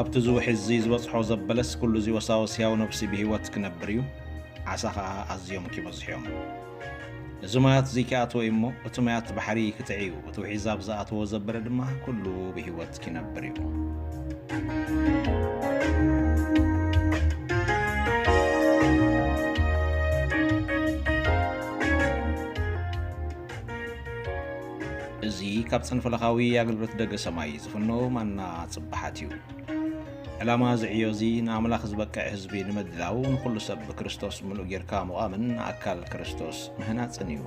ኣብቲ ዝውሕዝ እዚ ዝበጽሖ ዘበለስ ኩሉ እዚ ወሳወስ ሕያው ነፍሲ ብህይወት ክነብር እዩ፣ ዓሳ ኸኣ ኣዝዮም ኪበዝሑ እዮም። እዚ ማያት እዚ ኪኣትዎ እዩ እሞ፣ እቲ ማያት ባሕሪ ክትዕ እዩ፣ እቲ ውሒዝ ኣብ ዝኣትዎ ዘበለ ድማ ኩሉ ብህይወት ኪነብር እዩ። እዚ ካብ ጽንፈለኻዊ ኣገልግሎት ደገ ሰማይ ዝፍኖ ማና ጽባሓት እዩ። ዕላማ እዚ ዕዮ እዚ ንኣምላኽ ዝበቅዕ ህዝቢ ንምድላው፣ ንኹሉ ሰብ ብክርስቶስ ምሉእ ጌርካ ምቋምን ንኣካል ክርስቶስ ምህናጽን እዩ።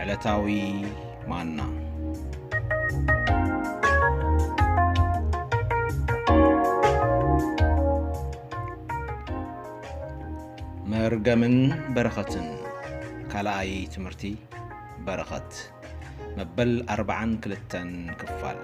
ዕለታዊ ማና። መርገምን በረኸትን። ካልኣይ ትምህርቲ፣ በረኸት፣ መበል ኣርባዓን ክልተን ክፋል።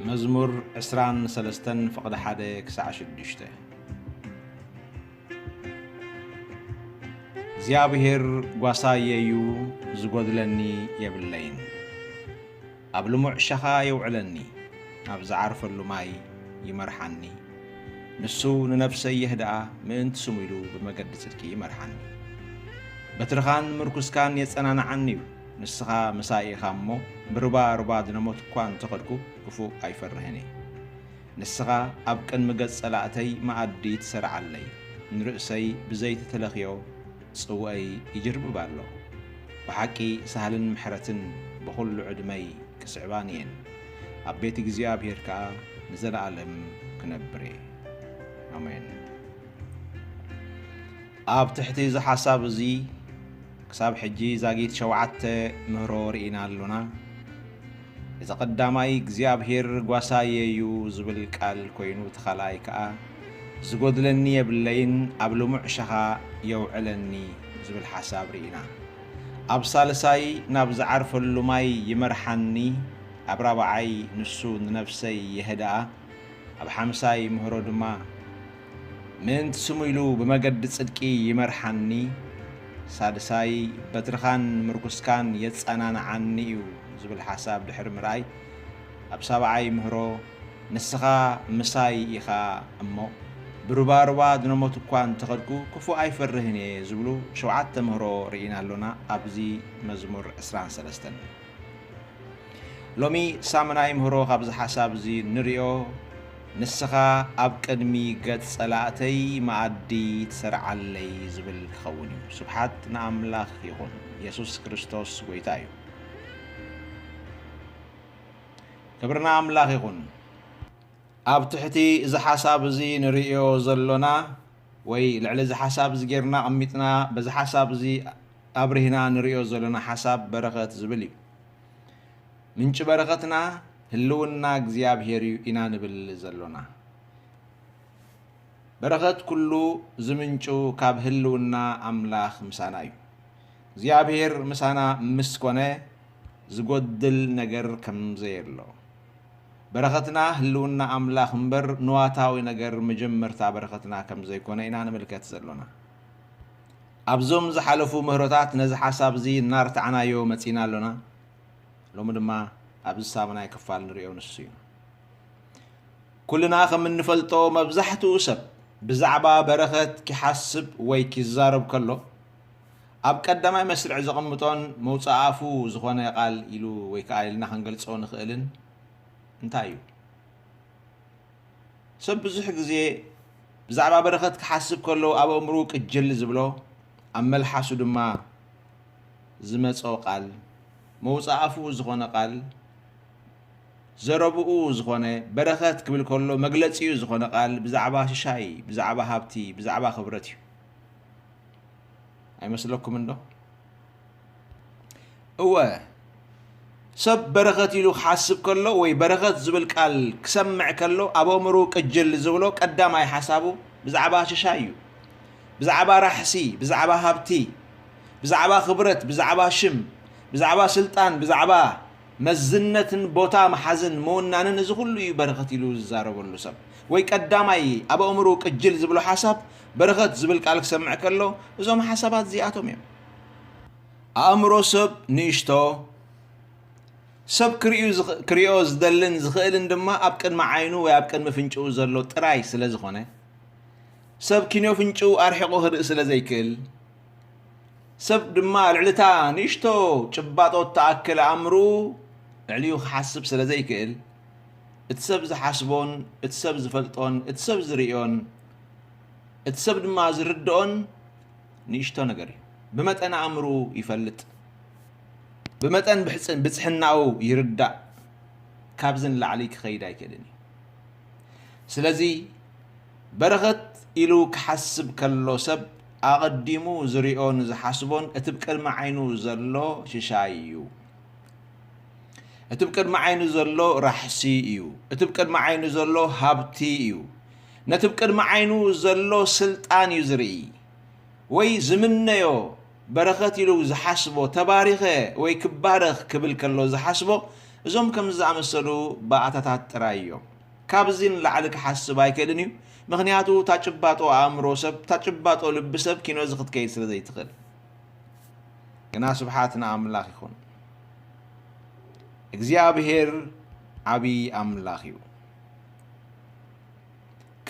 መዝሙር ዕስራን ሰለስተን ፍቕዲ ሓደ ክሳዕ ሽዱሽተ። እግዚኣብሄር ጓሳየዩ፣ ዝጎድለኒ የብለይን። ኣብ ልሙዕ ሸኻ የውዕለኒ፣ ኣብ ዝዓርፈሉ ማይ ይመርሓኒ። ንሱ ንነፍሰይ የህድኣ፣ ምእንቲ ስሙ ኢሉ ብመገዲ ጽድቂ ይመርሓኒ። በትርኻን ምርኩስካን የጸናንዓኒ እዩ። ንስኻ ምሳይ ኢኻ እሞ፣ ብሩባ ሩባ ድነሞት እኳ እንተኸድኩ፣ ክፉእ ኣይፈርህን እየ። ንስኻ ኣብ ቅድሚ ገጽ ጸላእተይ መኣዲ ትሰርዓለይ፣ ንርእሰይ ብዘይቲ ተለኽዮ ጽውአይ ይጅርብብ ኣሎ። ብሓቂ ሳህልን ምሕረትን ብኹሉ ዕድመይ ክስዕባኒ እየን፣ ኣብ ቤት እግዚኣብሔር ከኣ ንዘለኣለም ክነብር እየ። ኣሜን። ኣብ ትሕቲ እዚ ሓሳብ እዚ ክሳብ ሕጂ ዛጊት ሸውዓተ ምህሮ ርኢና ኣሎና። እቲ ቀዳማይ እግዚኣብሔር ጓሳየ እዩ ዝብል ቃል ኮይኑ፣ እቲ ካልኣይ ከኣ ዝጎድለኒ የብለይን፣ ኣብ ልሙዕ ሸኻ የውዕለኒ ዝብል ሓሳብ ርኢና። ኣብ ሳልሳይ ናብ ዝዓርፈሉ ማይ ይመርሓኒ፣ ኣብ ራብዓይ ንሱ ንነፍሰይ የህድኣ፣ ኣብ ሓምሳይ ምህሮ ድማ ምእንቲ ስሙ ኢሉ ብመገዲ ጽድቂ ይመርሓኒ፣ ሳድሳይ በትርኻን ምርኩስካን የጸናንዓኒ እዩ ዝብል ሓሳብ ድሕሪ ምርኣይ፣ ኣብ ሳብዓይ ምህሮ ንስኻ ምሳይ ኢኻ እሞ፣ ብሩባሩባ ድነሞት እኳ እንተኸድኩ ክፉእ ኣይፈርህን እየ ዝብሉ ሸውዓተ ምህሮ ርኢና ኣሎና ኣብዚ መዝሙር ዕስራን ሰለስተን። ሎሚ ሳምናይ ምህሮ ካብዚ ሓሳብ እዚ ንርእዮ፣ ንስኻ ኣብ ቅድሚ ገጽ ጸላእተይ መኣዲ ትሰርዓለይ ዝብል ክኸውን እዩ። ስብሓት ንኣምላኽ ይኹን። የሱስ ክርስቶስ ጐይታ እዩ። ክብሪ ንኣምላኽ ይኹን። ኣብ ትሕቲ እዚ ሓሳብ እዚ ንርእዮ ዘሎና ወይ ልዕሊ እዚ ሓሳብ እዚ ጌርና ኣቐሚጥና፣ በዚ ሓሳብ እዚ ኣብሪህና ንርእዮ ዘለና ሓሳብ በረኸት ዝብል እዩ። ምንጪ በረኸትና ህልውና እግዚኣብሔር እዩ ኢና ንብል ዘሎና። በረኸት ኩሉ ዝምንጩ ካብ ህልውና ኣምላኽ ምሳና እዩ። እግዚኣብሔር ምሳና ምስ ኮነ ዝጎድል ነገር ከም ዘየሎ፣ በረኸትና ህልውና ኣምላኽ እምበር ንዋታዊ ነገር መጀመርታ በረኸትና ከም ዘይኮነ ኢና ንምልከት ዘሎና። ኣብዞም ዝሓለፉ ምህሮታት ነዚ ሓሳብ እዚ እናርታዕናዮ መጺና ኣሎና። ሎሚ ድማ ኣብዚ ሳምናይ ክፋል ንርእዮ ንሱ እዩ። ኩልና ከም እንፈልጦ መብዛሕትኡ ሰብ ብዛዕባ በረኸት ኪሓስብ ወይ ኪዛረብ ከሎ ኣብ ቀዳማይ መስርዕ ዘቐምጦን መውፅእ ኣፉ ዝኾነ ቃል ኢሉ ወይ ከዓ ኢልና ክንገልጾ ንኽእልን እንታይ እዩ? ሰብ ብዙሕ ግዜ ብዛዕባ በረኸት ክሓስብ ከሎ ኣብ ኣእምሮኡ ቅጅል ዝብሎ፣ ኣብ መልሓሱ ድማ ዝመጾ ቃል፣ መውጽእ ኣፉ ዝኾነ ቃል፣ ዘረብኡ ዝኾነ በረኸት ክብል ከሎ መግለጺኡ ዝኾነ ቃል ብዛዕባ ሽሻይ፣ ብዛዕባ ሃብቲ፣ ብዛዕባ ክብረት እዩ። ኣይመስለኩምን ዶ? እወ፣ ሰብ በረኸት ኢሉ ክሓስብ ከሎ ወይ በረኸት ዝብል ቃል ክሰምዕ ከሎ ኣብ ኣእምሮኡ ቅጅል ዝብሎ ቀዳማይ ሓሳቡ ብዛዕባ ሽሻይ እዩ። ብዛዕባ ራሕሲ፣ ብዛዕባ ሃብቲ፣ ብዛዕባ ክብረት፣ ብዛዕባ ሽም፣ ብዛዕባ ስልጣን፣ ብዛዕባ መዝነትን ቦታ ምሓዝን ምውናንን እዚ ኩሉ እዩ በረኸት ኢሉ ዝዛረበሉ ሰብ። ወይ ቀዳማይ ኣብ ኣእምሮኡ ቅጅል ዝብሎ ሓሳብ በረኸት ዝብል ቃል ክሰምዕ ከሎ እዞም ሓሳባት እዚኣቶም እዮም። ኣእምሮ ሰብ ንእሽቶ፣ ሰብ ክርእዩ ዝኽ-፣ ክርእዮ ዝደልን ዝኽእልን ድማ ኣብ ቅድሚ ዓይኑ ወይ ኣብ ቅድሚ ፍንጭኡ ዘሎ ጥራይ ስለ ዝኾነ፣ ሰብ ኪንዮ ፍንጭኡ ኣርሒቑ ክርኢ ስለ ዘይክእል፣ ሰብ ድማ ልዕሊ እታ ንእሽቶ ጭባጦ እትኣክል ኣእምርኡ ልዕሊኡ ክሓስብ ስለ ዘይክእል፣ እቲ ሰብ ዝሓስቦን እቲ ሰብ ዝፈልጦን እቲ ሰብ ዝርእዮን እቲ ሰብ ድማ ዝርድኦን ንእሽቶ ነገር እዩ። ብመጠን ኣእምርኡ ይፈልጥ፣ ብመጠን ብሕጽ-፣ ብጽሕናኡ ይርዳእ፣ ካብዚ ንላዕሊ ክኸይድ ኣይክእልን እዩ። ስለዚ በረኸት ኢሉ ክሓስብ ከሎ ሰብ ኣቐዲሙ ዝሪኦን ዝሓስቦን እቲ ብቅድሚ ዓይኑ ዘሎ ሽሻይ እዩ። እቲ ብቅድሚ ዓይኑ ዘሎ ራሕሲ እዩ። እቲ ብቅድሚ ዓይኑ ዘሎ ሃብቲ እዩ። ነቲ ብቅድሚ ዓይኑ ዘሎ ስልጣን እዩ ዝርኢ። ወይ ዝምነዮ በረኸት ኢሉ ዝሓስቦ፣ ተባሪኸ ወይ ክባረኽ ክብል ከሎ ዝሓስቦ፣ እዞም ከምዚ ዝኣመሰሉ ባእታታት ጥራይ እዮም። ካብዚ ንላዕሊ ክሓስብ ኣይክእልን እዩ። ምኽንያቱ እታ ጭባጦ ኣእምሮ ሰብ፣ እታ ጭባጦ ልቢ ሰብ ኪኖ እዚ ክትከይድ ስለ ዘይትኽእል። ግና ስብሓት ንኣምላኽ ይኹን። እግዚኣብሔር ዓብዪ ኣምላኽ እዩ።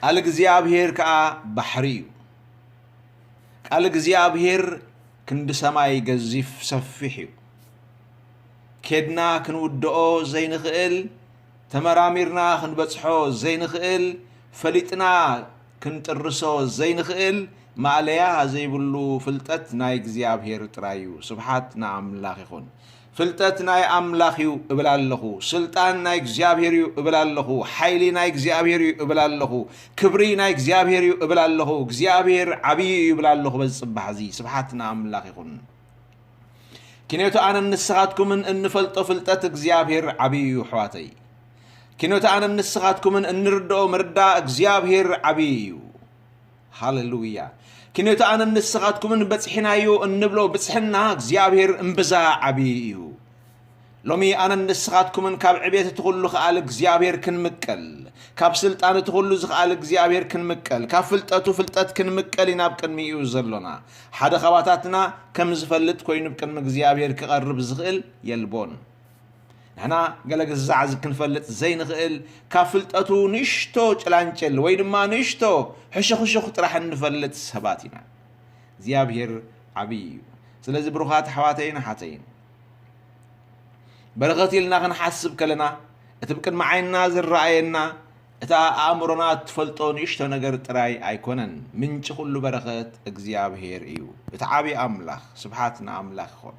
ቃል እግዚኣብሔር ከኣ ባሕሪ እዩ። ቃል እግዚኣብሔር ክንዲ ሰማይ ገዚፍ ሰፊሕ እዩ። ኬድና ክንውድኦ ዘይንኽእል፣ ተመራሚርና ክንበጽሖ ዘይንኽእል፣ ፈሊጥና ክንጥርሶ ዘይንኽእል፣ ማእለያ ዘይብሉ ፍልጠት ናይ እግዚኣብሔር ጥራይ እዩ። ስብሓት ንኣምላኽ ይኹን። ፍልጠት ናይ ኣምላኽ እዩ እብል ኣለኹ። ስልጣን ናይ እግዚኣብሔር እዩ እብል ኣለኹ። ሓይሊ ናይ እግዚኣብሔር እዩ እብል ኣለኹ። ክብሪ ናይ እግዚኣብሔር እዩ እብል ኣለኹ። እግዚኣብሔር ዓብዪ እዩ እብል ኣለኹ። በዚ ጽባሕ እዚ ስብሓት ንኣምላኽ ይኹን። ኪኔቶ ኣነን ንስኻትኩምን እንፈልጦ ፍልጠት እግዚኣብሔር ዓብዪ እዩ፣ ኣሕዋተይ። ኪኔቶ ኣነን ንስኻትኩምን እንርድኦ ምርዳእ እግዚኣብሔር ዓብዪ እዩ። ሃሌሉያ። ኪኔቶ ኣነን ንስኻትኩምን በጽሒናዮ እንብሎ ብጽሕና እግዚኣብሔር እምብዛ ዓብዪ እዩ። ሎሚ ኣነን ንስኻትኩምን ካብ ዕቤት እቲ ኩሉ ኸኣል እግዚኣብሔር ክንምቀል፣ ካብ ስልጣን እቲ ኩሉ ዝኸኣል እግዚኣብሔር ክንምቀል፣ ካብ ፍልጠቱ ፍልጠት ክንምቀል ኢና ኣብ ቅድሚኡ ዘሎና። ሓደ ኻባታትና ከም ዝፈልጥ ኮይኑ ኣብ ቅድሚ እግዚኣብሔር ክቐርብ ዝኽእል የልቦን። ንሕና ገለ ግዛዕ ዝ-፣ ክንፈልጥ ዘይንኽእል፣ ካብ ፍልጠቱ ንእሽቶ ጭላንጭል ወይ ድማ ንእሽቶ ሕሹኽሹኽ ጥራሕ እንፈልጥ ሰባት ኢና። እግዚኣብሔር ዓብዪ እዩ። ስለዚ ብሩኻት ኣሕዋተይን ኣሓተይን፣ በረኸት ኢልና ክንሓስብ ከለና፣ እቲ ብቅድሚ ዓይንና ዝረኣየና፣ እታ ኣእምሮና እትፈልጦ ንእሽቶ ነገር ጥራይ ኣይኮነን። ምንጪ ኩሉ በረኸት እግዚኣብሔር እዩ። እቲ ዓብዪ ኣምላኽ፣ ስብሓት ንኣምላኽ ይኹን።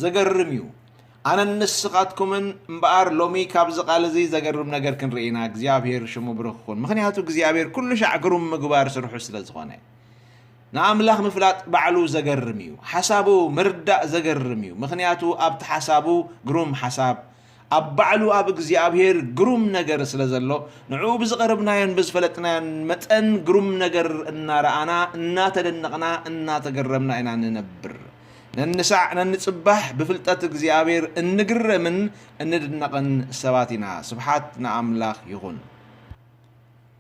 ዘገርም እዩ። ኣነን ንስኻትኩምን እምበኣር ሎሚ ካብዚ ቃል እዚ ዘገርም ነገር ክንርኢ ኢና። እግዚኣብሔር ሽሙ ብሩኽ ይኹን። ምኽንያቱ እግዚኣብሔር ኩሉ ሻዕ ግሩም ምግባር ስርሑ ስለ ዝኾነ። ንኣምላኽ ምፍላጥ ባዕሉ ዘገርም እዩ። ሓሳቡ ምርዳእ ዘገርም እዩ። ምኽንያቱ ኣብቲ ሓሳቡ ግሩም ሓሳብ፣ ኣብ ባዕሉ ኣብ እግዚኣብሔር ግሩም ነገር ስለ ዘሎ፣ ንዕኡ ብዝቐረብናዮን ብዝፈለጥናዮን መጠን ግሩም ነገር እናረኣና፣ እናተደነቕና፣ እናተገረምና ኢና ንነብር። ነንሳዕ ነንጽባሕ ብፍልጠት እግዚኣብሔር እንግረምን እንድነቕን ሰባት ኢና። ስብሓት ንኣምላኽ ይኹን።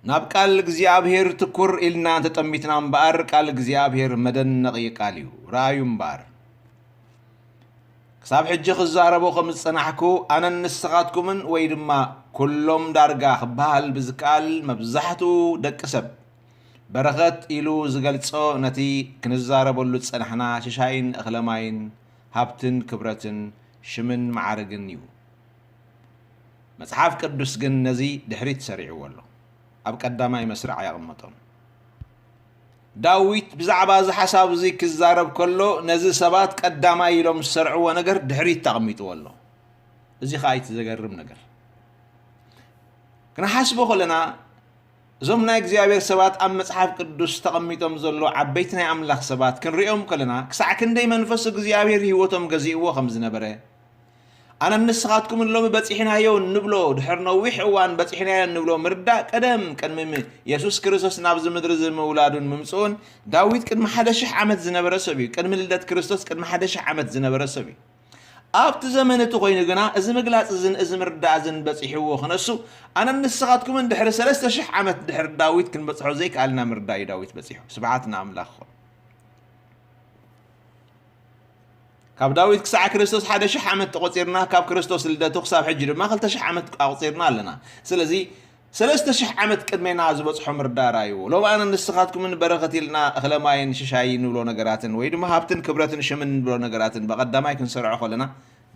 ናብ ቃል እግዚኣብሔር ትኩር ኢልና እንተጠሚትና እምበኣር፣ ቃል እግዚኣብሔር መደነቒ ቃል እዩ። ረኣዩ እምበኣር። ክሳብ ሕጂ ክዛረቦ ከም ዝጸናሕኩ፣ ኣነን ንስኻትኩምን ወይ ድማ ኩሎም ዳርጋ ክበሃል ብዝከኣል መብዛሕትኡ ደቂ ሰብ፣ በረኸት ኢሉ ዝገልጾ ነቲ ክንዛረበሉ ዝጸናሕና ሽሻይን እኽለማይን፣ ሃብትን ክብረትን፣ ሽምን መዓርግን እዩ። መጽሓፍ ቅዱስ ግን ነዚ ድሕሪት ሰሪዕዎ ኣሎ። ኣብ ቀዳማይ መስርዕ ኣየቕመጦን። ዳዊት ብዛዕባ እዚ ሓሳብ እዚ ክዛረብ ከሎ፣ ነዚ ሰባት ቀዳማይ ኢሎም ዝሰርዕዎ ነገር ድሕሪት ኣቕሚጥዎ ኣሎ። እዚ ኸኣ እቲ ዘገርም ነገር። ክንሓስቦ ከለና፣ እዞም ናይ እግዚኣብሔር ሰባት ኣብ መጽሓፍ ቅዱስ ተቐሚጦም ዘሎ ዓበይቲ ናይ ኣምላኽ ሰባት ክንሪኦም ከለና፣ ክሳዕ ክንደይ መንፈስ እግዚኣብሔር ህይወቶም ገዚእዎ ከም ዝነበረ፣ ኣነን ንስኻትኩምን ሎሚ በጺሕናዮ እንብሎ፣ ድሕሪ ነዊሕ እዋን በጺሕናዮ እንብሎ ምርዳእ፣ ቀደም ቅድሚ ም-፣ የሱስ ክርስቶስ ናብዚ ምድሪ እዚ ምውላዱን ምምጽኡን፣ ዳዊት ቅድሚ ሓደ ሽሕ ዓመት ዝነበረ ሰብ እዩ። ቅድሚ ልደት ክርስቶስ ቅድሚ ሓደ ሽሕ ዓመት ዝነበረ ሰብ እዩ። ኣብቲ ዘመን እቲ ኮይኑ ግና፣ እዚ ምግላጽ እዝን እዚ ምርዳእ እዝን በጺሕዎ ክነሱ፣ ኣነን ንስኻትኩምን ድሕሪ ሰለስተ ሽሕ ዓመት ድሕሪ ዳዊት ክንበጽሖ ዘይከኣልና ምርዳእ እዩ ዳዊት በጺሑ። ስብሓት ንኣምላኽ ይኹን። ካብ ዳዊት ክሳዕ ክርስቶስ ሓደ ሽሕ ዓመት ተቖጺርና፣ ካብ ክርስቶስ ልደቱ ክሳብ ሕጂ ድማ ክልተ ሽሕ ዓመት ኣቑጺርና ኣለና። ስለዚ፣ ሰለስተ ሽሕ ዓመት ቅድሜና ዝበጽሖ ምርዳእ ረኣይዎ። ሎሚ ኣነ ንስኻትኩምን በረኸት ኢልና እኽለ ማይን ሽሻይ ንብሎ ነገራትን፣ ወይ ድማ ሃብትን ክብረትን ሽምን ንብሎ ነገራትን ብቐዳማይ ክንሰርዖ ከለና፣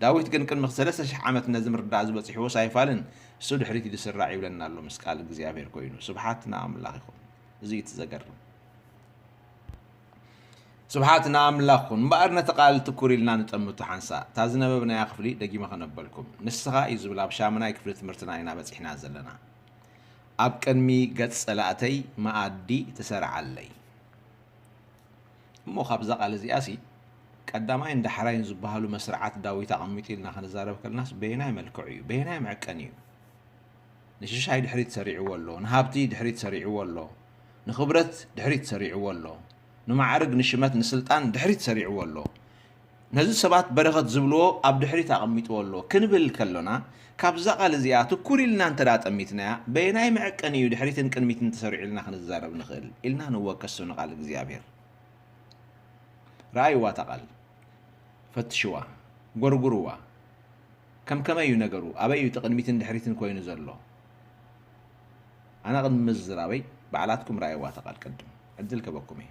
ዳዊት ግን ቅድሚ ሰለስተ ሽሕ ዓመት ነዚ ምርዳእ ዝበጽሕዎስ ኣይፋልን፣ እሱ ድሕሪት እዩ ዝስራዕ ይብለና ኣሎ ምስ ቃል እግዚኣብሔር ኮይኑ። ስብሓት ንኣምላኽ ይኹን። እዚ እዩ እቲ ዘገርም። ስብሓት ንኣምላኽ ኩን። እምበኣር ነቲ ቃል ትኩር ኢልና ንጠምቶ ሓንሳእ። እታ ዝነበብናያ ክፍሊ ደጊመ ከነበልኩም። ንስኻ እዩ ዝብል ኣብ ሻምናይ ክፍሊ ትምህርትና ኢና በጺሕና ዘለና። ኣብ ቅድሚ ገጽ ጸላእተይ መኣዲ ትሰርዓለይ። እሞ ካብዛ ቃል እዚኣሲ ቀዳማይን ዳሕራይን ዝበሃሉ መስርዓት ዳዊት ኣቐሚጡ ኢልና ክንዛረብ ከለናስ በየናይ መልክዑ እዩ? በየናይ መዐቀኒ እዩ? ንሽሻይ ድሕሪት ሰሪዕዎ ኣሎ፣ ንሃብቲ ድሕሪት ሰሪዕዎ ኣሎ፣ ንኽብረት ድሕሪት ሰሪዕዎ ኣሎ፣ ንማዕርግ፣ ንሽመት፣ ንስልጣን ድሕሪት ሰሪዕዎ ኣሎ። ነዚ ሰባት በረኸት ዝብልዎ ኣብ ድሕሪት ኣቐሚጥዎ ኣሎ ክንብል ከሎና፣ ካብዛ ቃል እዚኣ ትኩር ኢልና እንተ ደኣ ጠሚትናያ፣ በየናይ መዐቀኒ እዩ ድሕሪትን ቅድሚትን ተሰሪዑ ኢልና ክንዛረብ ንኽእል? ኢልና ንወከስ ንቃል እግዚኣብሔር። ረኣይዋ እታ ቃል። ፈትሽዋ። ጎርጉርዋ። ከም ከመይ እዩ ነገሩ? ኣበይ እዩ እቲ ቅድሚትን ድሕሪትን ኮይኑ ዘሎ? ኣነ ቅድሚ ምዝራበይ፣ ባዕላትኩም ረኣይዋ እታ ቃል ቅድም። ዕድል ከበኩም እየ።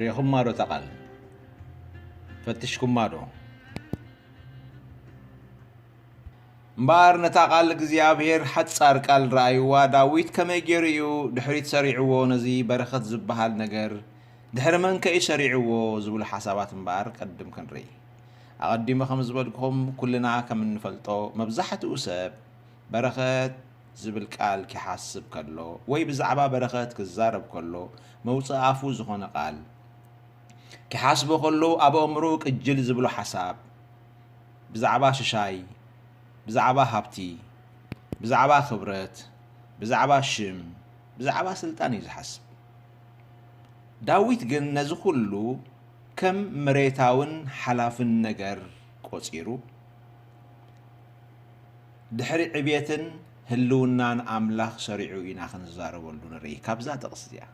ርኢኹማ ዶ እታ ቃል? ፈትሽኩማ ዶ? እምበኣር ነታ ቃል እግዚኣብሔር ሓጻር ቃል ረኣይዋ፣ ዳዊት ከመይ ገይሩ እዩ ድሕሪት ሰሪዕዎ ነዚ በረኸት ዝበሃል ነገር? ድሕሪ መን ከ እዩ ሰሪዕዎ? ዝብሉ ሓሳባት እምበኣር ቅድም ክንርኢ። ኣቐዲመ ከም ዝበልኩኹም፣ ኩልና ከም እንፈልጦ፣ መብዛሕትኡ ሰብ በረኸት ዝብል ቃል ኪሓስብ ከሎ ወይ ብዛዕባ በረኸት ክዛረብ ከሎ፣ መውጽኢ ኣፉ ዝኾነ ቃል ኪሓስቦ ከሎ፣ ኣብ ኣእምሮኡ ቅጅል ዝብሎ ሓሳብ፣ ብዛዕባ ሽሻይ፣ ብዛዕባ ሃብቲ፣ ብዛዕባ ክብረት፣ ብዛዕባ ሽም፣ ብዛዕባ ስልጣን እዩ ዝሓስብ። ዳዊት ግን ነዚ ኩሉ ከም መሬታውን ሓላፍን ነገር ቆጺሩ፣ ድሕሪ ዕብየትን ህልውናን ኣምላኽ ሰሪዑ ኢና ክንዛረበሉ ንርኢ ካብዛ ጥቕሲ እዚኣ።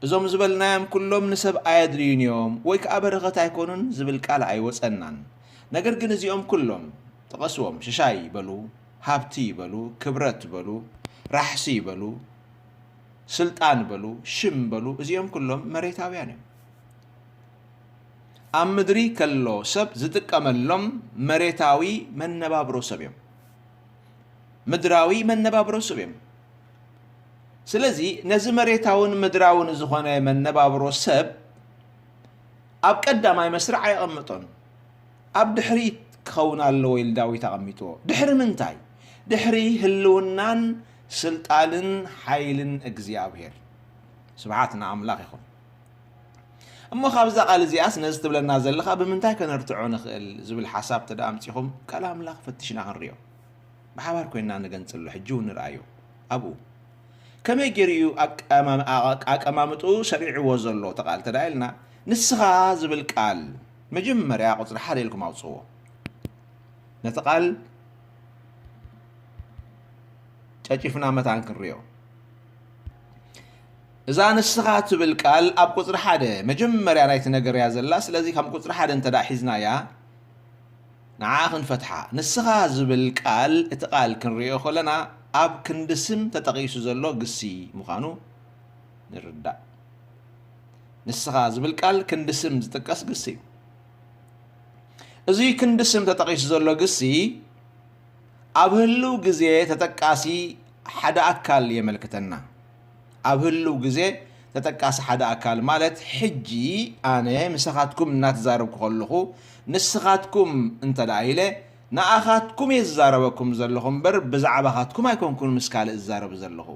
እዞም ዝበልናዮም ኩሎም ንሰብ ኣየድልዩን እዮም ወይ ከኣ በረኸት ኣይኮኑን ዝብል ቃል ኣይወጸናን። ነገር ግን እዚኦም ኩሎም፣ ጥቐስዎም፣ ሽሻይ በሉ፣ ሃብቲ በሉ፣ ክብረት በሉ፣ ራሕሲ በሉ፣ ስልጣን በሉ፣ ሽም በሉ፣ እዚኦም ኩሎም መሬታውያን እዮም። ኣብ ምድሪ ከሎ ሰብ ዝጥቀመሎም መሬታዊ መነባብሮ ሰብ እዮም። ምድራዊ መነባብሮ ሰብ እዮም። ስለዚ ነዚ መሬታውን ምድራውን ዝኾነ መነባብሮ ሰብ ኣብ ቀዳማይ መስርዕ ኣየቐምጦን። ኣብ ድሕሪት ክኸውን ኣለዎ ኢሉ ዳዊት ኣቐሚጥዎ። ድሕሪ ምንታይ? ድሕሪ ህልውናን ስልጣንን ሓይልን እግዚኣብሔር። ስብሓት ንኣምላኽ ይኹን። እሞ ካብዛ ቃል እዚኣስ ነዚ ትብለና ዘለኻ ብምንታይ ከነርትዖ ንኽእል ዝብል ሓሳብ ተደኣ ኣምጺኹም ቃል ኣምላኽ ፈትሽና ክንሪኦ። ብሓባር ኮይንና ንገንጽሎ ሕጂ እውን ንርኣዮ። ኣብኡ ከመይ ገይሩ እዩ ኣቀማም- ኣቀ- ኣቀማምጥኡ ሰሪዕዎ ዘሎ እቲ ቃል ተዳ ኢልና ንስኻ ዝብል ቃል መጀመርያ ቁጽሪ ሓደ ኢልኩም ኣውጽዎ። ነቲ ቃል ጨጭፍና መታን ክንሪኦ። እዛ ንስኻ ትብል ቃል ኣብ ቁጽሪ ሓደ መጀመርያ ናይቲ ነገር እያ ዘላ። ስለዚ ካብ ቁጽሪ ሓደ እንተ ደኣ ሒዝናያ ንዓ ክንፈትሓ። ንስኻ ዝብል ቃል እቲ ቃል ክንሪኦ ከለና ኣብ ክንዲ ስም ተጠቒሱ ዘሎ ግሲ ምዃኑ ንርዳእ። ንስኻ ዝብል ቃል ክንዲ ስም ዝጥቀስ ግሲ እዩ። እዚ ክንዲ ስም ተጠቒሱ ዘሎ ግሲ ኣብ ህልው ግዜ ተጠቃሲ ሓደ ኣካል የመልክተና። ኣብ ህልው ግዜ ተጠቃሲ ሓደ ኣካል ማለት ሕጂ ኣነ ምሳኻትኩም እናተዛረብኩ ከለኹ ንስኻትኩም እንተ ደኣ ኢለ ንኣኻትኩም እየ ዝዛረበኩም ዘለኹ እምበር ብዛዕባኻትኩም ኣይኮንኩን ምስ ካልእ ዝዛረብ ዘለኹ።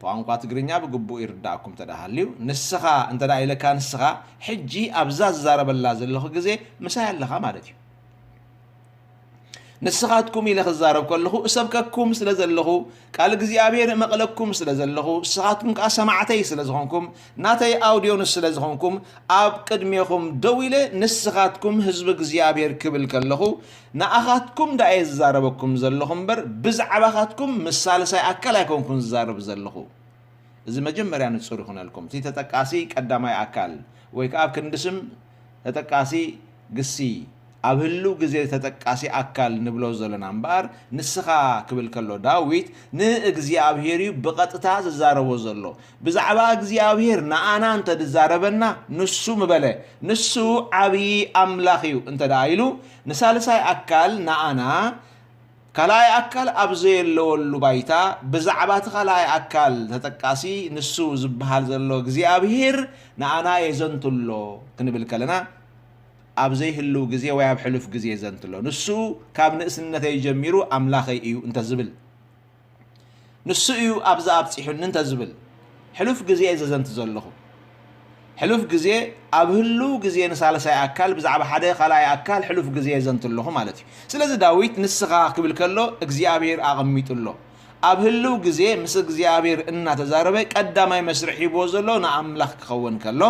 ብቋንቋ ትግርኛ ብግቡእ ይርዳእኩም እንተ ደኣ ሃልዩ፣ ንስኻ እንተ ደኣ ኢለካ ንስኻ ሕጂ ኣብዛ ዝዛረበላ ዘለኹ ግዜ ምሳይ ኣለኻ ማለት እዩ። ንስኻትኩም ኢለ ክዛረብ ከለኹ እሰብከኩም ስለ ዘለኹ፣ ቃል እግዚኣብሔር እመቕለኩም ስለ ዘለኹ፣ ንስኻትኩም ከኣ ሰማዕተይ ስለ ዝኾንኩም፣ ናተይ ኣውድዮንስ ስለ ዝኾንኩም፣ ኣብ ቅድሜኹም ደው ኢለ ንስኻትኩም ህዝቢ እግዚኣብሔር ክብል ከለኹ፣ ንኣኻትኩም ደኣ እየ ዝዛረበኩም ዘለኹ እምበር ብዛዕባኻትኩም ምስ ሳልሳይ ኣካል ኣይኮንኩን ዝዛረብ ዘለኹ። እዚ መጀመርያ ንጹር ይኹነልኩም። እቲ ተጠቃሲ ቀዳማይ ኣካል ወይ ከኣ ኣብ ክንዲ ስም ተጠቃሲ ግሲ ኣብ ህልው ግዜ ተጠቃሲ ኣካል ንብሎ ዘለና እምበኣር ንስኻ ክብል ከሎ ዳዊት ንእግዚኣብሔር እዩ ብቐጥታ ዝዛረቦ ዘሎ። ብዛዕባ እግዚኣብሔር ንኣና እንተ ዝዛረበና ንሱ ምበለ፣ ንሱ ዓብዪ ኣምላኽ እዩ እንተ ደኣ ኢሉ ንሳልሳይ ኣካል ንኣና ካልኣይ ኣካል ኣብ ዘየለወሉ ባይታ ብዛዕባ እቲ ካልኣይ ኣካል ተጠቃሲ ንሱ ዝበሃል ዘሎ እግዚኣብሔር ንኣና የዘንቱ ኣሎ ክንብል ከለና ኣብ ዘይህልው ግዜ ወይ ኣብ ሕሉፍ ግዜ የዘንቱ ኣሎ። ንሱ ካብ ንእስነተይ ጀሚሩ ኣምላኸይ እዩ እንተ ዝብል ንሱ እዩ ኣብዛ ኣብጺሑኒ እንተ ዝብል ሕሉፍ ግዜ እየ ዘዘንቲ ዘለኹ። ሕሉፍ ግዜ ኣብ ህልው ግዜ ንሳልሳይ ኣካል ብዛዕባ ሓደ ካልኣይ ኣካል ሕሉፍ ግዜ የዘንቱ ኣለኹ ማለት እዩ። ስለዚ ዳዊት ንስኻ ክብል ከሎ እግዚኣብሔር ኣቐሚጡ ኣሎ። ኣብ ህልው ግዜ ምስ እግዚኣብሔር እናተዛረበ ቀዳማይ መስርዕ ሂብዎ ዘሎ ንኣምላኽ ክኸውን ከሎ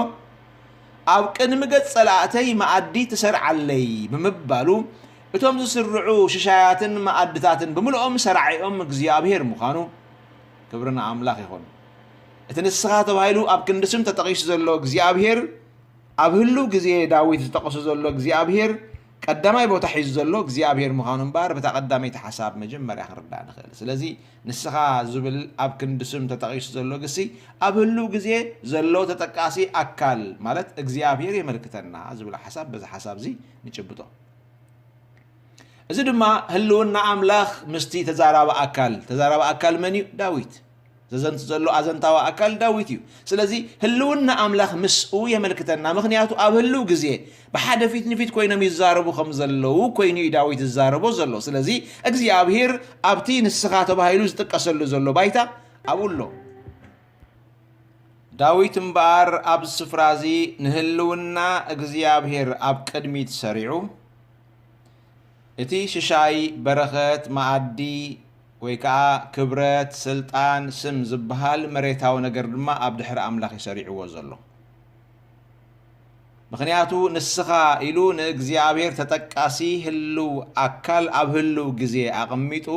ኣብ ቅድሚ ገጽ ጸላእተይ መኣዲ ትሰርዓለይ ብምባሉ እቶም ዝስርዑ ሽሻያትን መኣድታትን ብምልኦም ሰራዒኦም እግዚኣብሔር ምዃኑ ክብሪ ንኣምላኽ ይኹን። እቲ ንስኻ ተባሂሉ ኣብ ክንዲ ስም ተጠቒሱ ዘሎ እግዚኣብሔር ኣብ ህሉው ግዜ ዳዊት ዝጠቐሶ ዘሎ እግዚኣብሔር ቀዳማይ ቦታ ሒዙ ዘሎ እግዚኣብሔር ምዃኑ እምበኣር በታ ቀዳመይቲ ሓሳብ መጀመርያ ክንርዳእ ንኽእል። ስለዚ ንስኻ ዝብል ኣብ ክንዲ ስም ተጠቒሱ ዘሎ ግሲ ኣብ ህሉው ግዜ ዘሎ ተጠቃሲ ኣካል ማለት እግዚኣብሔር የመልክተና ዝብል ሓሳብ በዚ ሓሳብ እዚ ንጭብጦ። እዚ ድማ ህልውና ኣምላኽ ምስቲ ተዛራቢ ኣካል፣ ተዛራቢ ኣካል መን እዩ? ዳዊት። ዘዘንቱ ዘሎ ኣዘንታዊ ኣካል ዳዊት እዩ። ስለዚ ህልውና ኣምላኽ ምስኡ የመልክተና። ምኽንያቱ ኣብ ህልው ግዜ ብሓደ ፊት ንፊት ኮይኖም ይዛረቡ ከም ዘለዉ ኮይኑ እዩ ዳዊት ዝዛረቦ ዘሎ። ስለዚ እግዚኣብሔር ኣብቲ ንስኻ ተባሂሉ ዝጥቀሰሉ ዘሎ ባይታ ኣብኡ ኣሎ። ዳዊት እምበኣር ኣብዚ ስፍራ እዚ ንህልውና እግዚኣብሔር ኣብ ቅድሚት ሰሪዑ፣ እቲ ሽሻይ በረኸት፣ መኣዲ፣ ወይ ከኣ ክብረት፣ ስልጣን፣ ስም ዝበሃል መሬታዊ ነገር ድማ ኣብ ድሕሪ ኣምላኽ እዩ ሰሪዕዎ ዘሎ። ምኽንያቱ ንስኻ ኢሉ ንእግዚኣብሔር ተጠቃሲ ህልው ኣካል ኣብ ህልው ግዜ ኣቐሚጡ፣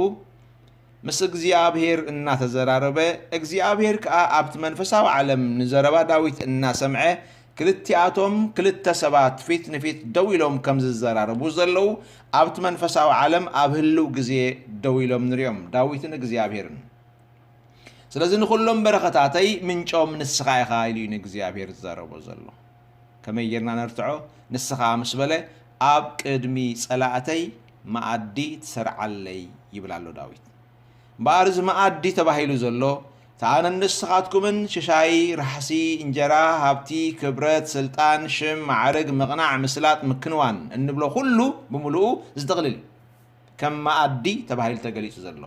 ምስ እግዚኣብሔር እናተዘራረበ፣ እግዚኣብሔር ከኣ ኣብቲ መንፈሳዊ ዓለም ንዘረባ ዳዊት እናሰምዐ፣ ክልቲኣቶም ክልተ ሰባት ፊት ንፊት ደው ኢሎም ከም ዝዘራረቡ ዘለዉ ኣብቲ መንፈሳዊ ዓለም ኣብ ህልው ግዜ ደው ኢሎም ንሪኦም፣ ዳዊትን እግዚኣብሔርን። ስለዚ ንኹሎም በረኸታተይ ምንጮም ንስኻ ኢኻ ኢሉ እዩ ንእግዚኣብሔር ዝዛረቦ ዘሎ። ከመይ ጌርና ነርትዖ? ንስኻ ምስ በለ፣ ኣብ ቅድሚ ጸላእተይ መኣዲ ትሰርዓለይ ይብል ኣሎ ዳዊት። እምበኣር እዚ መኣዲ ተባሂሉ ዘሎ፣ እቲ ኣነን ንስኻትኩምን ሽሻይ፣ ራሕሲ፣ እንጀራ፣ ሃብቲ፣ ክብረት፣ ስልጣን፣ ሽም፣ ማዕርግ፣ ምቕናዕ፣ ምስላጥ፣ ምክንዋን እንብሎ ኩሉ ብምሉኡ ዝጥቕልል እዩ። ከም መኣዲ ተባሂሉ ተገሊጹ ዘሎ።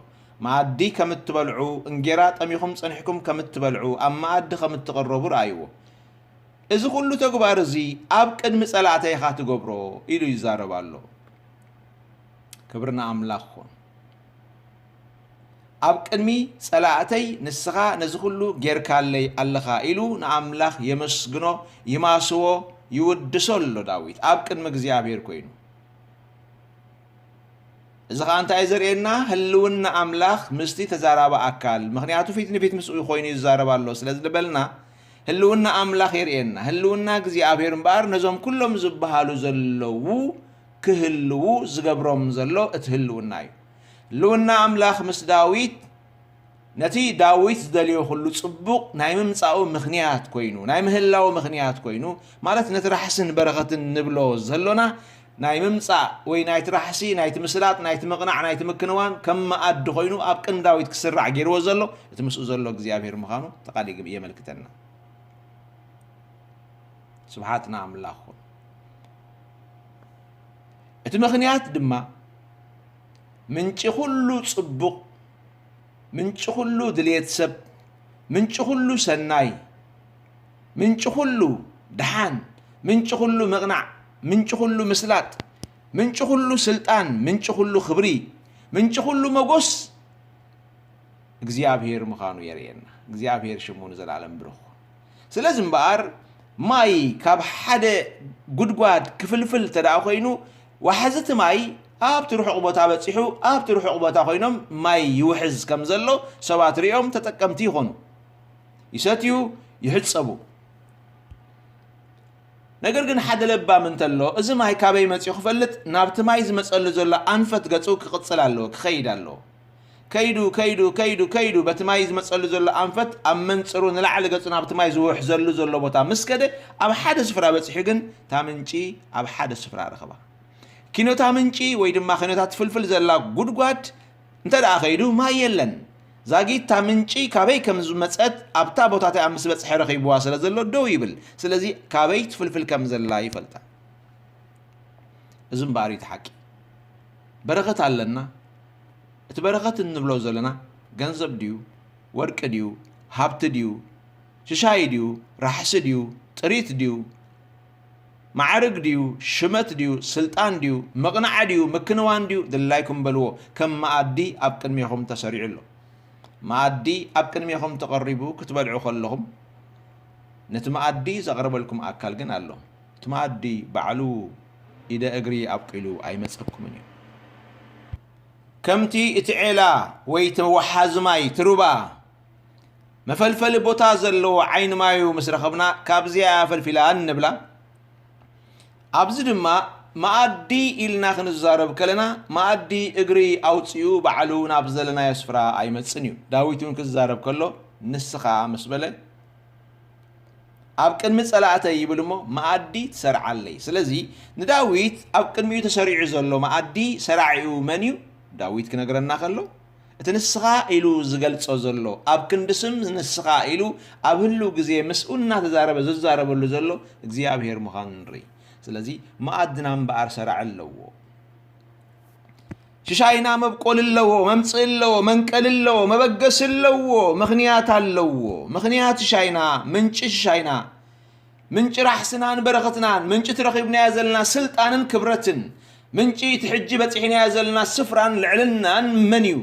መኣዲ ከም እትበልዑ፣ እንጌራ ጠሚኹም ጸኒሕኩም ከም እትበልዑ፣ ኣብ መኣዲ ከም እትቕረቡ ረኣይዎ። እዚ ኩሉ ተግባር እዚ ኣብ ቅድሚ ጸላእተይ ኢኻ ትገብሮ ኢሉ ይዛረብ ኣሎ። ክብሪ ንኣምላኽ ይኹን። ኣብ ቅድሚ ጸላእተይ ንስኻ ነዚ ኩሉ ጌርካለይ ኣለኻ ኢሉ ንኣምላኽ የመስግኖ፣ ይማስዎ፣ ይውድሶ ኣሎ ዳዊት ኣብ ቅድሚ እግዚኣብሔር ኮይኑ። እዚ ኸኣ እንታይ እዩ ዘርእየና? ህልውና ኣምላኽ ምስቲ ተዛራቢ ኣካል፣ ምኽንያቱ ፊት ንፊት ምስኡ ኮይኑ ይዛረብ ኣሎ ስለ ዝበልና፣ ህልውና ኣምላኽ የርእየና። ህልውና እግዚኣብሔር እምበኣር ነዞም ኩሎም ዝበሃሉ ዘለዉ ክህልዉ ዝገብሮም ዘሎ እቲ ህልውና እዩ። ህልውና ኣምላኽ ምስ ዳዊት ነቲ ዳዊት ዝደልዮ ኩሉ ጽቡቕ ናይ ምምጻኡ ምኽንያት ኮይኑ፣ ናይ ምህላው ምኽንያት ኮይኑ፣ ማለት ነቲ ራሕስን በረኸትን ንብሎ ዘሎና ናይ ምምጻእ ወይ ናይቲ ራሕሲ፣ ናይቲ ምስላጥ፣ ናይቲ ምቕናዕ፣ ናይቲ ምክንዋን ከም መኣዲ ኮይኑ ኣብ ቅድሚ ዳዊት ክስራዕ ገይርዎ ዘሎ እቲ ምስኡ ዘሎ እግዚኣብሔር ምዃኑ እቲ ቃል ይግ-፣ የመልክተና። ስብሓት ንኣምላኽ ይኹን። እቲ ምኽንያት ድማ ምንጪ ኩሉ ጽቡቕ፣ ምንጪ ኩሉ ድልየት ሰብ፣ ምንጪ ኩሉ ሰናይ፣ ምንጪ ኩሉ ደሓን፣ ምንጪ ኩሉ ምቕናዕ፣ ምንጪ ኩሉ ምስላጥ፣ ምንጪ ኩሉ ስልጣን፣ ምንጪ ኩሉ ክብሪ፣ ምንጪ ኩሉ መጎስ እግዚኣብሔር ምዃኑ የርእየና። እግዚኣብሔር ሽሙ ንዘለኣለም ብሩኽ። ስለዚ እምበኣር ማይ ካብ ሓደ ጉድጓድ ክፍልፍል እንተ ደኣ ኮይኑ፣ ዋሕዚ እቲ ማይ ኣብቲ ርሑቕ ቦታ በጺሑ፣ ኣብቲ ርሑቕ ቦታ ኮይኖም ማይ ይውሕዝ ከም ዘሎ ሰባት ሪኦም ተጠቀምቲ ይኾኑ። ይሰትዩ፣ ይሕጸቡ። ነገር ግን ሓደ ለባም እንተሎ፣ እዚ ማይ ካበይ መጺኡ ክፈልጥ፣ ናብቲ ማይ ዝመጸሉ ዘሎ ኣንፈት ገጹ ክቕጽል ኣለዎ፣ ክኸይድ ኣለዎ። ከይዱ፣ ከይዱ፣ ከይዱ፣ ከይዱ፣ በቲ ማይ ዝመጸሉ ዘሎ ኣንፈት ኣብ መንጽሩ ንላዕሊ ገጹ ናብቲ ማይ ዝውሕዘሉ ዘሎ ቦታ ምስ ከደ፣ ኣብ ሓደ ስፍራ በጺሑ ግን፣ እታ ምንጪ ኣብ ሓደ ስፍራ ረኸባ። ኪኖታ ምንጪ ወይ ድማ ኪኖታ ትፍልፍል ዘላ ጉድጓድ እንተ ደኣ ኸይዱ፣ ማይ የለን። ዛጊት እታ ምንጪ ካበይ ከም ዝመጸት ኣብታ ቦታ እቲኣ ምስ በጽሐ ረኺብዋ ስለ ዘሎ ደው ይብል። ስለዚ ካበይ ትፍልፍል ከም ዘላ ይፈልጣ። እዚ እምበኣር እዩ እቲ ሓቂ። በረኸት ኣለና። እቲ በረኸት እንብሎ ዘለና ገንዘብ ድዩ? ወርቂ ድዩ? ሃብቲ ድዩ? ሽሻይ ድዩ? ራሕሲ ድዩ? ጥሪት ድዩ? ማዕርግ ድዩ? ሽመት ድዩ? ስልጣን ድዩ? ምቕናዕ ድዩ? ምክንዋን ድዩ? ድላይኩም በልዎ። ከም መኣዲ ኣብ ቅድሜኹም ተሰሪዑ ኣሎ። መኣዲ ኣብ ቅድሜኹም ተቐሪቡ ክትበልዑ ከለኹም፣ ነቲ መኣዲ ዘቕርበልኩም ኣካል ግን ኣሎ። እቲ መኣዲ ባዕሉ ኢደ እግሪ ኣብቂሉ ኣይመጸኩምን እዩ። ከምቲ እቲ ዔላ ወይ እቲ ወሓዚ ማይ፣ እቲ ሩባ፣ መፈልፈሊ ቦታ ዘለዎ ዓይኒ ማዩ ምስ ረኸብና፣ ካብዚኣ እያ ፈልፊላ እንብላ። ኣብዚ ድማ መኣዲ ኢልና ክንዛረብ ከለና፣ መኣዲ እግሪ ኣውጺኡ ባዕሉ ናብ ዘለናዮ ስፍራ ኣይመጽን እዩ። ዳዊት እውን ክዛረብ ከሎ፣ ንስኻ ምስ በለ፣ ኣብ ቅድሚ ጸላእተይ ይብል እሞ፣ መኣዲ ትሰርዓለይ። ስለዚ ንዳዊት ኣብ ቅድሚኡ ተሰሪዑ ዘሎ መኣዲ ሰራዒኡ መን እዩ? ዳዊት ክነግረና ከሎ፣ እቲ ንስኻ ኢሉ ዝገልጾ ዘሎ፣ ኣብ ክንዲ ስም ንስኻ ኢሉ ኣብ ህሉው ግዜ ምስኡ እናተዛረበ ዝዛረበሉ ዘሎ እግዚኣብሔር ምዃኑ ንርኢ። ስለዚ መኣድና እምበኣር ሰራዒ ኣለዎ። ሽሻይና መብቆል ኣለዎ፣ መምጽኢ ኣለዎ፣ መንቀሊ ኣለዎ፣ መበገሲ ኣለዎ፣ ምኽንያት ኣለዎ። ምኽንያት ሽሻይና፣ ምንጪ ሽሻይና፣ ምንጪ ራሕስናን በረኸትናን፣ ምንጪ እቲ ረኺብናዮ ዘለና ስልጣንን ክብረትን፣ ምንጪ እቲ ሕጂ በጺሕናዮ ዘለና ስፍራን ልዕልናን መን እዩ?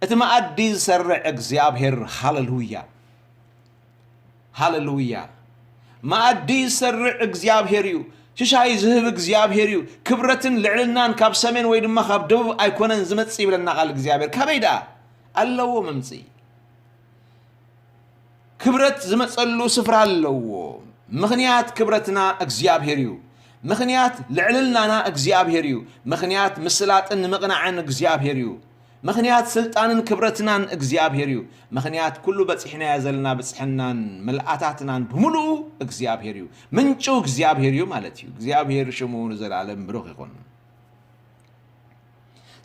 እቲ መኣዲ ዝሰርዕ እግዚኣብሔር። ሃሌሉያ። ሃሌሉያ። መኣዲ ዝሰርዕ እግዚኣብሔር እዩ። ሽሻይ ዝህብ እግዚኣብሔር እዩ። ክብረትን ልዕልናን ካብ ሰሜን ወይ ድማ ካብ ደቡብ ኣይኮነን ዝመጽእ ይብለና ቃል እግዚኣብሔር። ካበይ ደኣ? ኣለዎ መምጽኢ። ክብረት ዝመጸሉ ስፍራ ኣለዎ። ምኽንያት ክብረትና እግዚኣብሔር እዩ። ምኽንያት ልዕልናና እግዚኣብሔር እዩ። ምኽንያት ምስላጥን ምቕናዕን እግዚኣብሔር እዩ። ምኽንያት ስልጣንን ክብረትናን እግዚኣብሔር እዩ። ምኽንያት ኩሉ በጺሕናዮ ዘለና ብጽሕናን ምልኣታትናን ብምሉኡ እግዚኣብሔር እዩ። ምንጩ እግዚኣብሔር እዩ ማለት እዩ። እግዚኣብሔር ሽሙ ንዘለኣለም ብሩኽ ይኹን።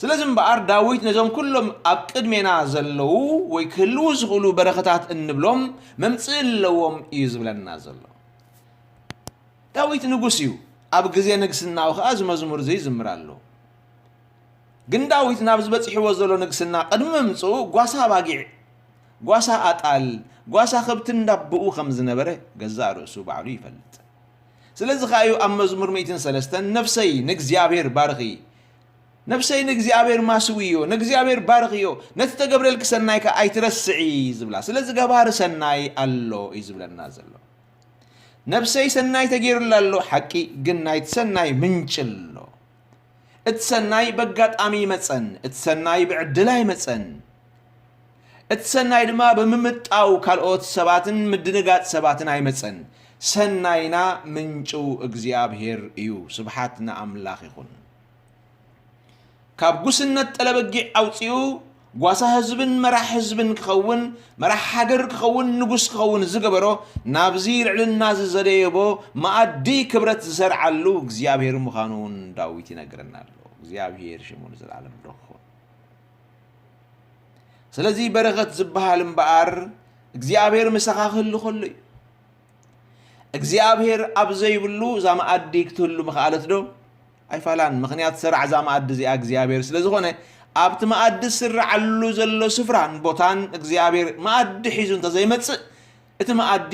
ስለዚ እምበኣር ዳዊት ነዞም ኩሎም ኣብ ቅድሜና ዘለዉ ወይ ክህልዉ ዝኽእሉ በረኸታት እንብሎም መምጽኢ ኣለዎም እዩ ዝብለና ዘሎ። ዳዊት ንጉስ እዩ። ኣብ ግዜ ንግስናኡ ኸኣ እዚ መዝሙር እዚ ይዝምር ኣሎ። ግን ዳዊት ናብዚ በጺሕዎ ዘሎ ንግስና ቅድሚ ምምጽኡ ጓሳ ኣባጊዕ፣ ጓሳ ኣጣል፣ ጓሳ ከብቲ እንዳብኡ ከም ዝነበረ ገዛእ ርእሱ ባዕሉ ይፈልጥ። ስለዚ ኸኣ እዩ ኣብ መዝሙር ሚእትን ሰለስተን "ነፍሰይ ንእግዚኣብሔር ባርኺ፣ ነፍሰይ ንእግዚኣብሔር ማስውዮ፣ ንእግዚኣብሔር ባርኽዮ፣ ነቲ ተገብረልኪ ሰናይ ከኣ ኣይትረስዒ" ዝብላ። ስለዚ ገባሪ ሰናይ ኣሎ እዩ ዝብለና ዘሎ። ነፍሰይ ሰናይ ተገይሩላ ኣሎ፣ ሓቂ ግን ናይቲ ሰናይ ምንጪ ኣሎ። እቲ ሰናይ በጋጣሚ ይመጸን፣ እቲ ሰናይ ብዕድል ኣይመጸን። እቲ ሰናይ ድማ ብምምጣው ካልኦት ሰባትን ምድንጋጽ ሰባትን ኣይመጸን። ሰናይና ምንጩ እግዚኣብሔር እዩ። ስብሓት ንኣምላኽ ይኹን። ካብ ጉስነት ጠለበጊዕ ኣውጺኡ ጓሳ ህዝብን መራሕ ህዝብን ክኸውን፣ መራሕ ሃገር ክኸውን፣ ንጉስ ክኸውን ዝገበሮ፣ ናብዚ ልዕልና እዚ ዘደየቦ መኣዲ ክብረት ዝሰርዓሉ እግዚኣብሔር ምዃኑ እውን ዳዊት ይነግረና ኣሎ። እግዚኣብሔር ሽሙ ንዘለዓለም ብሩኽ ይኹን። ስለዚ በረኸት ዝበሃል እምበኣር እግዚኣብሔር ምሳኻ ክህሉ ከሎ እዩ። እግዚኣብሔር ኣብ ዘይብሉ እዛ መኣዲ ክትህሉ ምኽኣለት ዶ? ኣይፋላን። ምኽንያት ሰራዕ እዛ መኣዲ እዚኣ እግዚኣብሔር ስለ ዝኾነ፣ ኣብቲ መኣዲ ዝስረዓሉ ዘሎ ስፍራን ቦታን እግዚኣብሔር መኣዲ ሒዙ እንተዘይመጽእ፣ እቲ መኣዲ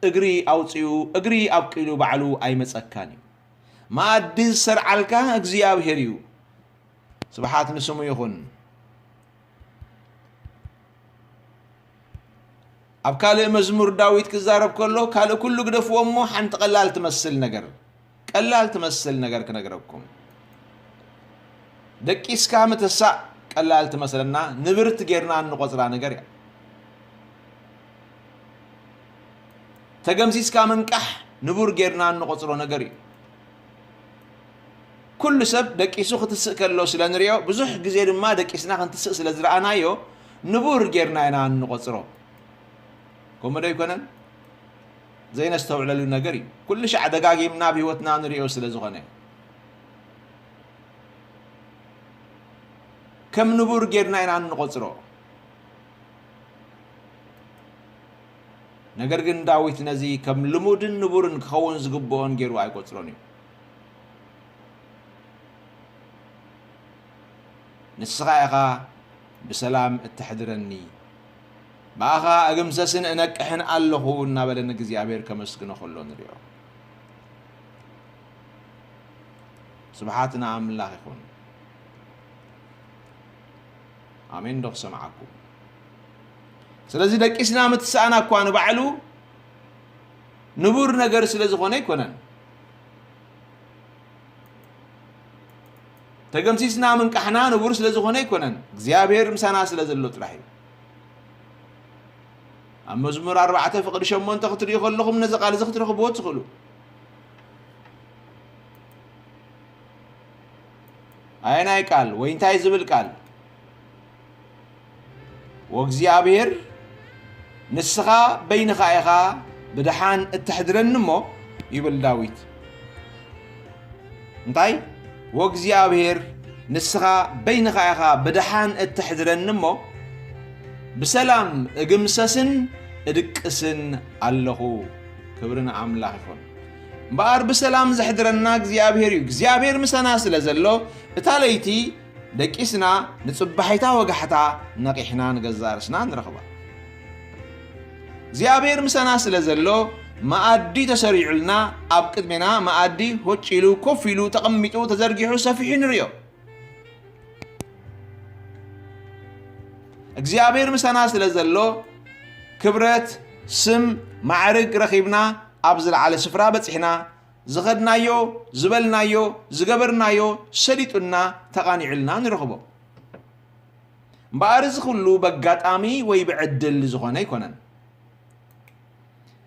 እግሪ ኣውጺኡ፣ እግሪ ኣብቂሉ ባዕሉ ኣይመጸካን እዩ። መኣዲ ዝሰርዓልካ እግዚኣብሔር እዩ። ስብሓት ንስሙ ይኹን። ኣብ ካልእ መዝሙር ዳዊት ክዛረብ ከሎ፣ ካልእ ኩሉ ግደፍዎ እሞ ሓንቲ ቀላል ትመስል ነገር፣ ቀላል ትመስል ነገር ክነግረኩም። ደቂስካ ምትሳእ ቀላል ትመስለና፣ ንብርት ጌርና እንቆጽራ ነገር እያ። ተገምሲስካ ምንቃሕ ንቡር ጌርና እንቆጽሮ ነገር እዩ። ኩሉ ሰብ ደቂሱ ክትስእ ከሎ ስለ ንሪኦ፣ ብዙሕ ግዜ ድማ ደቂስና ክንትስእ ስለ ዝረኣናዮ፣ ንቡር ጌርና ኢና እንቆጽሮ። ከምኡ ዶ ኣይኮነን? ዘይነስተውዕለሉ ነገር እዩ። ኩሉ ሻዕ ደጋጊምና ኣብ ህይወትና ንሪኦ ስለ ዝኾነ፣ ከም ንቡር ጌርና ኢና እንቆጽሮ። ነገር ግን ዳዊት ነዚ ከም ልሙድን ንቡርን ክኸውን ዝግብኦን ገይሩ ኣይቆጽሮን እዩ። ንስኻ ኢኻ ብሰላም እተሕድረኒ፣ ብኣኻ እግምሰስን እነቅሕን ኣለኹ እናበለ ንእግዚኣብሔር ከመስግኖ ከሎ ንሪኦ። ስብሓት ንኣምላኽ ይኹን። ኣሜን ዶ ክሰምዓኩም? ስለዚ ደቂስና ምትሳእና እኳ ንባዕሉ ንቡር ነገር ስለ ዝኾነ ኣይኮነን። ተገምሲስና ምንቃሕና ንቡር ስለ ዝኾነ ኣይኮነን። እግዚኣብሔር ምሳና ስለ ዘሎ ጥራሕ እዩ። ኣብ መዝሙር ኣርባዕተ ፍቕዲ ሸሞንተ ክትርእዩ ከለኹም ነዚ ቃል እዚ ክትረኽብዎ ትኽእሉ። ኣየናይ ቃል ወይ እንታይ ዝብል ቃል? "ወእግዚኣብሔር ንስኻ በይንኻ ኢኻ ብደሓን እተሕድረኒ እሞ" ይብል ዳዊት። እንታይ? "ወእግዚኣብሔር ንስኻ በይንኻ ኢኻ ብደሓን እተሕድረኒ እሞ፣ ብሰላም እግምሰስን እድቅስን ኣለኹ።" ክብሪ ንኣምላኽ ይኹን። እምበኣር ብሰላም ዘሕድረና እግዚኣብሔር እዩ። እግዚኣብሔር ምሳና ስለ ዘሎ፣ እታ ለይቲ ደቂስና ንጽባሒታ ወጋሕታ ነቒሕና ንገዛእ ርእስና ንረኽባ። እግዚኣብሔር ምሳና ስለ ዘሎ፣ መኣዲ ተሰሪዑልና፣ ኣብ ቅድሜና መኣዲ ሆጭ ኢሉ፣ ኮፍ ኢሉ፣ ተቐሚጡ፣ ተዘርጊሑ፣ ሰፊሑ ንርእዮ። እግዚኣብሔር ምሳና ስለ ዘሎ፣ ክብረት፣ ስም፣ ማዕርግ ረኺብና፣ ኣብ ዝለዓለ ስፍራ በጺሕና፣ ዝኸድናዮ፣ ዝበልናዮ፣ ዝገበርናዮ ሰሊጡና፣ ተቓኒዑልና ንረኽቦ። እምበኣር እዚ ኩሉ በጋጣሚ ወይ ብዕድል ዝኾነ ኣይኮነን።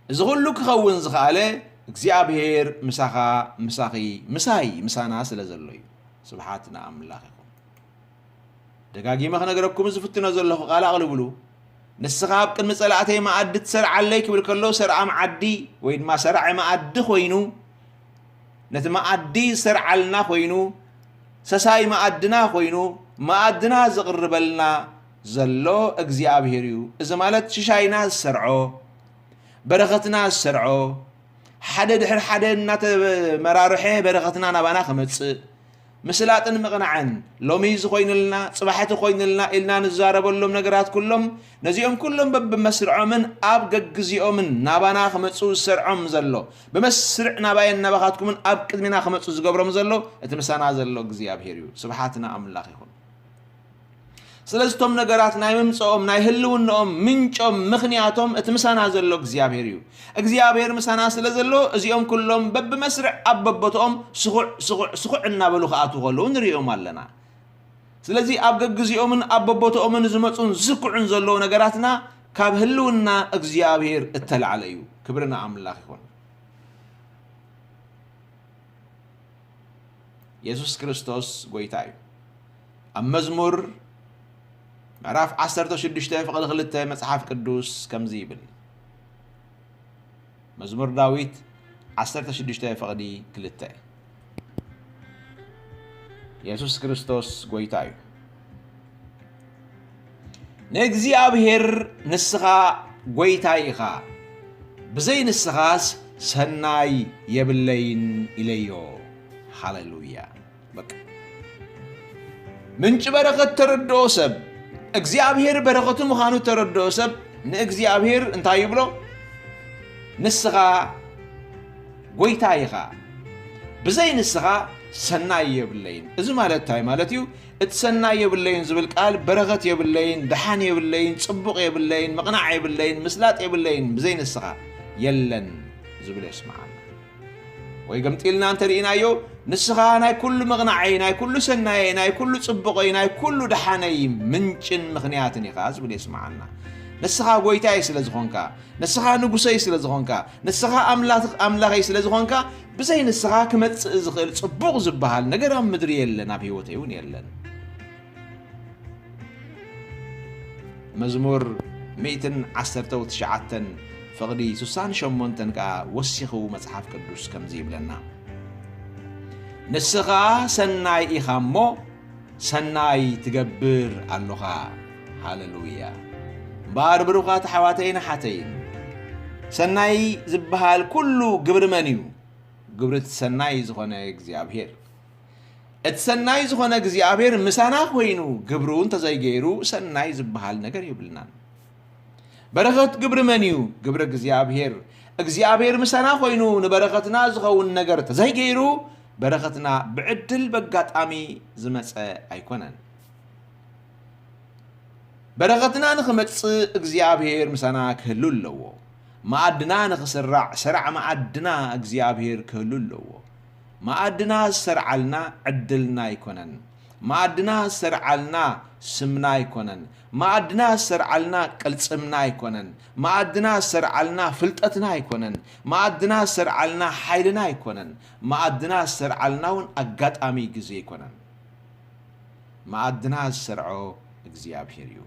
እዚ ኩሉ ክኸውን ዝኸኣለ እግዚኣብሔር ምሳኻ፣ ምሳኺ፣ ምሳይ፣ ምሳና ስለ ዘሎ እዩ። ስብሓት ንኣምላኽ ይኹን። ደጋጊመ ክነግረኩም ዝፍትኖ ዘለኹ ቃል ኣቕልብሉ። ንስኻ ኣብ ቅድሚ ጸላእተይ መኣዲ ትሰርዓለይ ክብል ከሎ፣ ሰርዓ መዓዲ ወይ ድማ ሰራዒ መኣዲ ኮይኑ፣ ነቲ መኣዲ ዝሰርዓልና ኮይኑ፣ ሰሳይ መኣድና ኮይኑ፣ መኣድና ዝቕርበልና ዘሎ እግዚኣብሔር እዩ። እዚ ማለት ሽሻይና ዝሰርዖ፣ በረኸትና ዝሰርዖ፣ ሓደ ድሕሪ ሓደ እናተመራርሐ በረኸትና ናባና ክመጽእ፣ ምስላጥን ምቕናዕን፣ ሎሚ እዚ ኮይኑልና፣ ጽባሕ እቲ ኮይኑልና ኢልና ንዛረበሎም ነገራት ኩሎም፣ ነዚኦም ኩሎም በብመስርዖምን ኣብ ገግዚኦምን ናባና ክመጽኡ ዝሰርዖም ዘሎ፣ ብመስርዕ ናባየን ናባኻትኩምን ኣብ ቅድሚና ክመጹ ዝገብሮም ዘሎ፣ እቲ ምሳና ዘሎ እግዚኣብሔር እዩ። ስብሓት ንኣምላኽ ይኹን። ስለዚ እቶም ነገራት ናይ ምምጽኦም፣ ናይ ህልውንኦም ምንጮም፣ ምኽንያቶም እቲ ምሳና ዘሎ እግዚኣብሔር እዩ። እግዚኣብሔር ምሳና ስለ ዘሎ፣ እዚኦም ኩሎም በብመስርዕ ኣብ በቦትኦም ስኹዕ፣ ስኹዕ፣ ስኹዕ እናበሉ ክኣትዉ ከለዉ ንርእዮም ኣለና። ስለዚ ኣብ ገግዚኦምን ኣብ በቦትኦምን ዝመጹን ዝስኩዑን ዘለዉ ነገራትና ካብ ህልውና እግዚኣብሔር እተላዕለ እዩ። ክብሪ ንኣምላኽ ይኹን። የሱስ ክርስቶስ ጐይታ እዩ። ኣብ መዝሙር ምዕራፍ ዓሰርተ ሽዱሽተ ፍቕዲ ክልተ መጽሓፍ ቅዱስ ከምዚ ይብል። መዝሙር ዳዊት ዓሰርተ ሽዱሽተ ፍቕዲ ክልተ። የሱስ ክርስቶስ ጐይታ እዩ። ንእግዚኣብሔር ንስኻ ጐይታይ ኢኻ፣ ብዘይ ንስኻስ ሰናይ የብለይን ኢለዮ። ሃሌሉያ። በቃ። ምንጪ በረኸት ተረድኦ ሰብ፣ እግዚኣብሔር በረኸቱ ምዃኑ ተረድኦ ሰብ ንእግዚኣብሔር እንታይ ይብሎ? ንስኻ ጐይታ ኢኻ፣ ብዘይ ንስኻ ሰናይ የብለይን። እዚ ማለት እንታይ ማለት እዩ? እቲ ሰናይ የብለይን ዝብል ቃል በረኸት የብለይን፣ ደሓን የብለይን፣ ጽቡቕ የብለይን፣ ምቕናዕ የብለይን፣ ምስላጥ የብለይን፣ ብዘይ ንስኻ የለን ዝብል የስምዓና። ወይ ገምጢልና እንተ ርኢናዮ፣ ንስኻ ናይ ኩሉ ምቕናዐይ፣ ናይ ኩሉ ሰናየይ፣ ናይ ኩሉ ጽቡቐይ፣ ናይ ኩሉ ደሓነይ ምንጭን ምኽንያትን ኢኻ ዝብል የስምዓና። ንስኻ ጐይታየ ስለ ዝኾንካ፣ ንስኻ ንጉሰይ ስለ ዝኾንካ፣ ንስኻ ኣምላኽ-፣ ኣምላኸይ ስለ ዝኾንካ፣ ብዘይ ንስኻ ክመጽእ ዝኽእል ጽቡቕ ዝበሃል ነገር ኣብ ምድሪ የለን፣ ኣብ ህይወተይ እውን የለን። መዝሙር ሚእትን ዓሰርተው ትሽዓተን ፍቕዲ ስሳን ሸሞንተን ከኣ ወሲኹ መጽሓፍ ቅዱስ ከምዚ ይብለና፣ "ንስኻ ሰናይ ኢኻ እሞ ሰናይ ትገብር ኣሎኻ።" ሃሌሉያ! እምበኣር ብሩኻት ኣሕዋተይን ኣሓተይን፣ ሰናይ ዝበሃል ኩሉ ግብሪ መን እዩ? ግብሪ እቲ ሰናይ ዝኾነ እግዚኣብሔር። እቲ ሰናይ ዝኾነ እግዚኣብሔር ምሳና ኮይኑ ግብሩ እንተዘይገይሩ ሰናይ ዝበሃል ነገር የብልናን። በረኸት ግብሪ መን እዩ? ግብሪ እግዚኣብሔር። እግዚኣብሔር ምሳና ኮይኑ ንበረኸትና ዝኸውን ነገር ተዘይገይሩ በረኸትና ብዕድል በጋጣሚ ዝመጸ ኣይኮነን። በረኸትና ንኽመጽእ እግዚኣብሔር ምሳና ክህሉ ኣለዎ። መኣድና ንኽስራዕ፣ ሰራዕ መኣድና እግዚኣብሔር ክህሉ ኣለዎ። መኣድና ዝሰርዓልና ዕድልና ኣይኮነን። መኣድና ዝሰርዓልና ስምና ኣይኮነን። መኣድና ዝሰርዓልና ቅልጽምና ኣይኮነን። መኣድና ዝሰርዓልና ፍልጠትና ኣይኮነን። መኣድና ዝሰርዓልና ሓይልና ኣይኮነን። መኣድና ዝሰርዓልና እውን ኣጋጣሚ ግዜ ኣይኮነን። መኣድና ዝሰርዖ እግዚኣብሔር እዩ።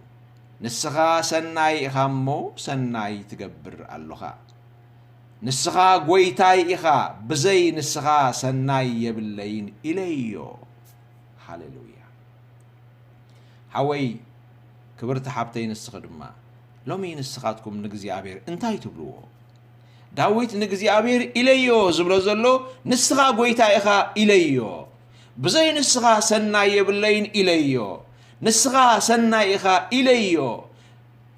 ንስኻ ሰናይ ኢኻ እሞ ሰናይ ትገብር ኣሎኻ። ንስኻ ጐይታይ ኢኻ፣ ብዘይ ንስኻ ሰናይ የብለይን ኢለዮ። ሃሌሉያ። ሓወይ፣ ክብርቲ ሓብተይ፣ ንስኺ ድማ፣ ሎሚ ንስኻትኩም ንእግዚኣብሔር እንታይ ትብልዎ? ዳዊት ንእግዚኣብሔር ኢለዮ ዝብሎ ዘሎ፣ ንስኻ ጐይታ ኢኻ ኢለዮ። ብዘይ ንስኻ ሰናይ የብለይን ኢለዮ። ንስኻ ሰናይ ኢኻ ኢለዮ።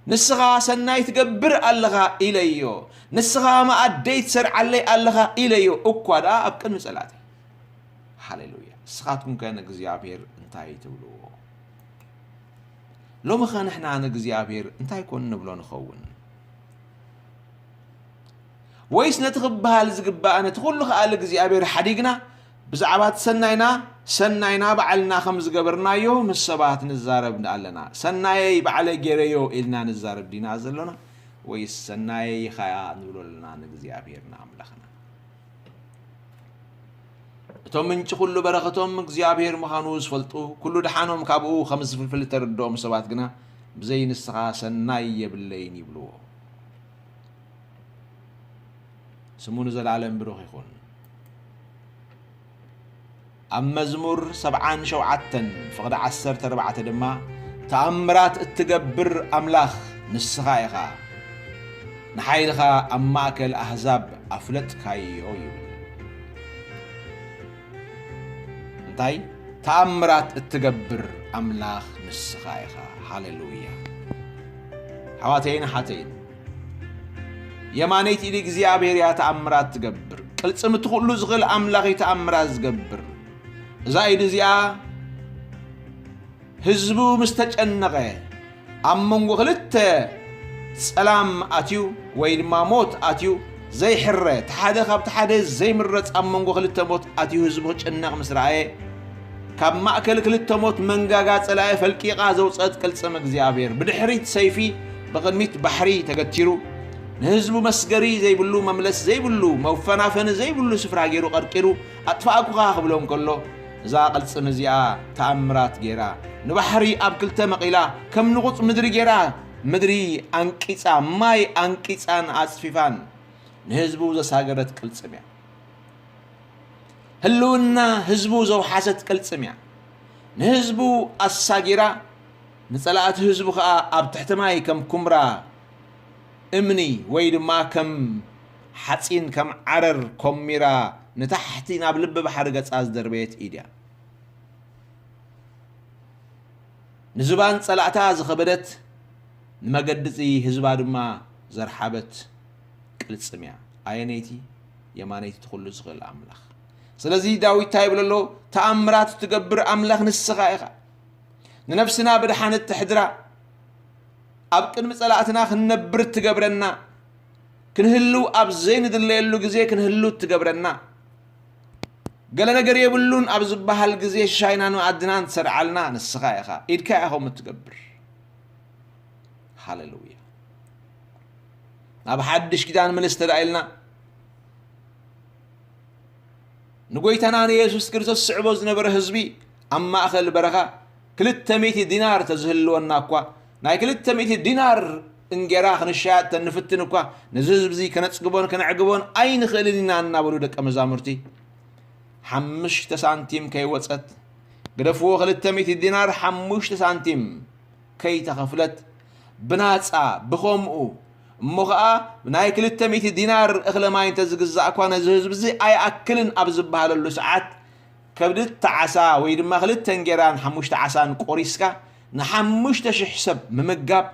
ንስኻ ሰናይ ትገብር ኣለኻ ኢለዮ። ንስኻ መኣደይ ትሰርዓለይ ኣለኻ ኢለዮ። እኳ ደኣ ኣብ ቅድሚ ጸላእተይ። ሃሌሉያ። ንስኻትኩም ከ ንእግዚኣብሔር እንታይ ትብልዎ? ሎሚ ኸ ንሕና ንእግዚኣብሔር እንታይ ኮን ንብሎ ንኸውን? ወይስ ነቲ ክበሃል ዝግባእ፣ ነቲ ኩሉ ከኣል እግዚኣብሔር ሓዲግና፣ ብዛዕባ እቲ ሰናይና፣ ሰናይና ባዕልና ከም ዝገበርናዮ ምስ ሰባት ንዛረብ ኣለና? ሰናየይ ባዕለይ ገይረዮ ኢልና ንዛረብ ዲና ዘሎና? ወይስ ሰናየይ ኢኻ ንብሎ ኣለና ንእግዚኣብሔር ንኣምላኽና? እቶም ምንጪ ኩሉ በረኸቶም እግዚኣብሔር ምዃኑ ዝፈልጡ፣ ኩሉ ደሓኖም ካብኡ ከም ዝፍልፍል እተረድኦም ሰባት ግና፣ ብዘይ ንስኻ ሰናይ የብለይን ይብልዎ። ስሙ ንዘለኣለም ብሩኽ ይኹን። ኣብ መዝሙር ሰብዓን ሸውዓተን ፍቕዲ ዓሰርተ ኣርባዕተ ድማ፣ "ተኣምራት እትገብር ኣምላኽ ንስኻ ኢኻ፣ ንሓይልኻ ኣብ ማእከል ኣህዛብ ኣፍለጥካዮ" ይብል። እንታይ? ተኣምራት እትገብር ኣምላኽ ንስኻ ኢኻ። ሃሌሉያ። ኣሕዋተይን ኣሓተይን፣ የማነይቲ ኢድ እግዚኣብሔር እያ ተኣምራት ትገብር። ቅልጽም እቲ ኩሉ ዝኽእል ኣምላኽ እዩ ተኣምራት ዝገብር። እዛ ኢድ እዚኣ ህዝቡ ምስ ተጨነቐ፣ ኣብ መንጎ ክልተ ጸላም ኣትዩ ወይ ድማ ሞት ኣትዩ ዘይሕረ፣ እቲ ሓደ ካብቲ ሓደ ዘይምረጽ ኣብ መንጎ ክልተ ሞት ኣትዩ ህዝቡ ክጭነቕ ምስ ረኣየ፣ ካብ ማእከል ክልተ ሞት መንጋጋ ጸላኢ ፈልቂቓ ዘውጸት ቅልጽም እግዚኣብሔር፣ ብድሕሪት ሰይፊ፣ ብቕድሚት ባሕሪ ተገቲሩ፣ ንህዝቡ መስገሪ ዘይብሉ፣ መምለስ ዘይብሉ፣ መፈናፈኒ ዘይብሉ ስፍራ ገይሩ ቀርቂሩ፣ "ኣጥፋእኩኻ" ክብሎ እንከሎ፣ እዛ ቅልጽም እዚኣ ተኣምራት ገይራ፣ ንባሕሪ ኣብ ክልተ መቒላ፣ ከም ንቑጽ ምድሪ ገይራ፣ ምድሪ ኣንቂጻ፣ ማይ ኣንቂጻን ኣጽፊፋን ንህዝቡ ዘሳገረት ቅልጽም እያ። ህልውና ህዝቡ ዘውሓሰት ቅልጽም እያ። ንህዝቡ ኣሳጊራ፣ ንጸላእቲ ህዝቡ ኸኣ ኣብ ትሕቲ ማይ ከም ኩምራ እምኒ ወይ ድማ ከም ሓጺን፣ ከም ዓረር ኮሚራ ንታሕቲ ናብ ልቢ ባሕሪ ገጻ ዝደርበየት ኢድ እያ። ንዝባን ጸላእታ ዝኸበደት፣ ንመገድጺ ህዝባ ድማ ዘርሓበት ቅልጽም እያ። ኣየነይቲ? የማነይቲ እቲ ኩሉ ዝኽእል ኣምላኽ። ስለዚ ዳዊት እንታይ ይብል ኣሎ? "ተኣምራት እትገብር ኣምላኽ ንስኻ ኢኻ። ንነፍስና ብድሓን እትሕድራ፣ ኣብ ቅድሚ ጸላእትና ክንነብር እትገብረና፣ ክንህልው ኣብ ዘይንድለየሉ ግዜ ክንህሉ እትገብረና፣ ገለ ነገር የብሉን ኣብ ዝበሃል ግዜ ሽሻይናን መኣድናን ትሰርዓልና ንስኻ ኢኻ። ኢድካ እያ ከምኡ እትገብር።" ሃሌሉያ። ናብ ሓድሽ ኪዳን ምልስ ተዳኢልና፣ ንጎይታና ንየሱስ ክርስቶስ ዝስዕቦ ዝነበረ ህዝቢ ኣብ ማእከል በረኻ ክልተ ሚእቲ ዲናር ተዝህልወና እኳ፣ ናይ ክልተ ሚእቲ ዲናር እንጌራ ክንሻየጥ ተንፍትን እኳ፣ ነዚ ህዝቢ እዚ ከነጽግቦን ከነዕግቦን ኣይንኽእልን ኢና እናበሉ ደቀ መዛሙርቲ፣ ሓሙሽተ ሳንቲም ከይወጸት፣ ግደፍዎ፣ ክልተ ሚእቲ ዲናር ሓሙሽተ ሳንቲም ከይተኸፍለት፣ ብናጻ፣ ብኸምኡ፣ እሞ ኸኣ ናይ ክልተ ሚእቲ ዲናር እኽለ ማይ እንተ ዝግዛእ እኳ፣ ነዚ ህዝቢ እዚ ኣይኣክልን ኣብ ዝበሃለሉ ሰዓት፣ ከብዲ ዓሳ ወይ ድማ ክልተ እንጌራን ሓሙሽተ ዓሳን ቆሪስካ ንሓሙሽተ ሽሕ ሰብ ምምጋብ፣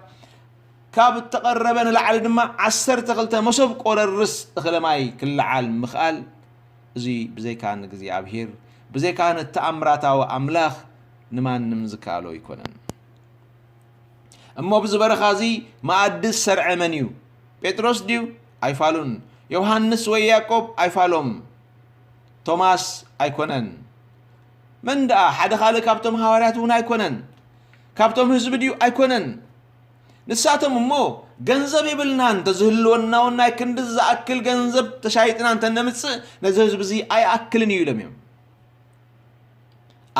ካብ እተቐረበ ንላዕሊ ድማ ዓሰርተ ክልተ መሶብ ቆረርስ እኽለ ማይ ክለዓል ምኽኣል፣ እዚ ብዘይካ ንእግዚኣብሄር፣ ብዘይካ ነቲ ተኣምራታዊ ኣምላኽ ንማንም ዝከኣሎ ኣይኮነን። እሞ ኣብዚ በረኻ እዚ መኣዲ ዝሰርዐ መን እዩ? ጴጥሮስ ድዩ? ኣይፋሉን። ዮሃንስ ወይ ያዕቆብ? ኣይፋሎም። ቶማስ ኣይኮነን። መን ደኣ? ሓደ ካልእ ካብቶም ሃዋርያት እውን ኣይኮነን። ካብቶም ህዝቢ ድዩ? ኣይኮነን። ንሳቶም እሞ፣ "ገንዘብ የብልናን፣ እንተዝህልወና እውን ናይ ክንዲ ዝኣክል ገንዘብ ተሻይጥና እንተነምጽእ፣ ነዚ ህዝቢ እዚ ኣይኣክልን እዩ" ኢሎም እዮም።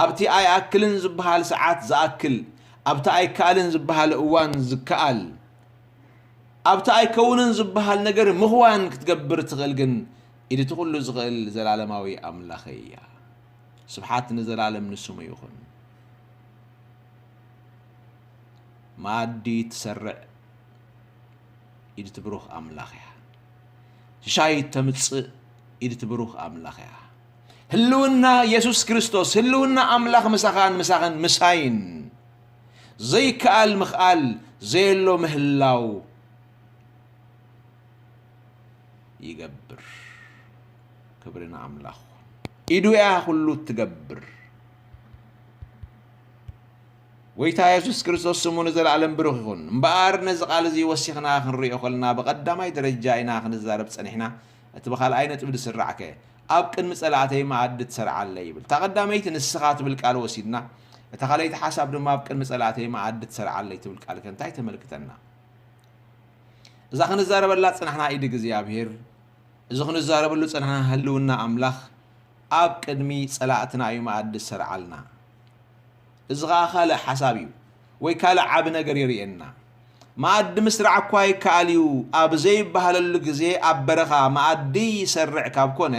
ኣብቲ ኣይኣክልን ዝበሃል ሰዓት ዝኣክል፣ ኣብቲ ኣይከኣልን ዝበሃል እዋን ዝከኣል፣ ኣብቲ ኣይከውንን ዝበሃል ነገር ምኽዋን ክትገብር ትኽእል ግን ኢድ እቲ ኩሉ ዝኽእል ዘላለማዊ ኣምላኸይ እያ። ስብሓት ንዘላለም ንስሙ ይኹን። መኣዲ ትሰርዕ ኢድ እቲ ብሩኽ ኣምላኽ እያ። ሽሻይ ተምጽእ ኢድ እቲ ብሩኽ ኣምላኽ እያ። ህልውና የሱስ ክርስቶስ፣ ህልውና ኣምላኽ ምሳኻን ምሳኽን ምሳይን ዘይከኣል ምኽኣል ዘየሎ ምህላው ይገብር። ክብሪ ንኣምላኽ። ኢዱ እያ ኩሉ ትገብር። ጎይታ የሱስ ክርስቶስ ስሙ ንዘለኣለም ብሩኽ ይኹን። እምበኣር ነዚ ቃል እዚ ወሲኽና ክንሪኦ ከለና ብቐዳማይ ደረጃ ኢና ክንዛረብ ጸኒሕና። እቲ ብኻልኣይ ነጥቢ ዝስራዕከ ኣብ ቅድሚ ጸላእተይ መኣዲ ትሰርዓለይ ይብል። እታ ቀዳመይቲ ንስኻ ትብል ቃል ወሲድና። እታ ካልኣይቲ ሓሳብ ድማ ኣብ ቅድሚ ጸላእተይ መኣዲ ትሰርዓለይ ትብል ቃል ከ እንታይ ተመልክተና? እዛ ክንዛረበላ ጽናሕና ኢድ እግዚኣብሔር፣ እዚ ክንዛረበሉ ጽናሕና ህልውና ኣምላኽ፣ ኣብ ቅድሚ ጸላእትና እዩ መኣዲ ዝሰርዓልና። እዚ ኸኣ ካልእ ሓሳብ እዩ፣ ወይ ካልእ ዓቢ ነገር የርእየና። መኣዲ ምስራዕ እኳ ይከኣል እዩ፣ ኣብ ዘይበሃለሉ ግዜ ኣብ በረኻ መኣዲ ይሰርዕ ካብ ኮነ፣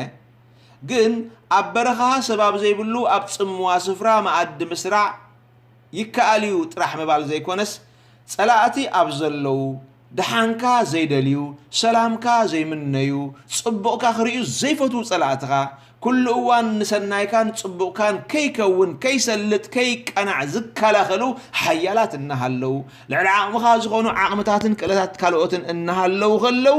ግን ኣብ በረኻ ሰብ ኣብ ዘይብሉ ኣብ ጽምዋ ስፍራ መኣዲ ምስራዕ ይከኣል እዩ ጥራሕ ምባል ዘይኮነስ፣ ጸላእቲ ኣብ ዘለዉ፣ ደሓንካ ዘይደልዩ፣ ሰላምካ ዘይምነዩ፣ ጽቡቕካ ክርእዩ ዘይፈትዉ ጸላእትኻ፣ ኩሉ እዋን ንሰናይካን ጽቡቕካን ከይከውን፣ ከይሰልጥ፣ ከይቀናዕ ዝከላኸሉ ሓያላት እናሃለዉ፣ ልዕሊ ዓቕምኻ ዝኾኑ ዓቕምታትን ክእለታት ካልኦትን እናሃለዉ ከለዉ፣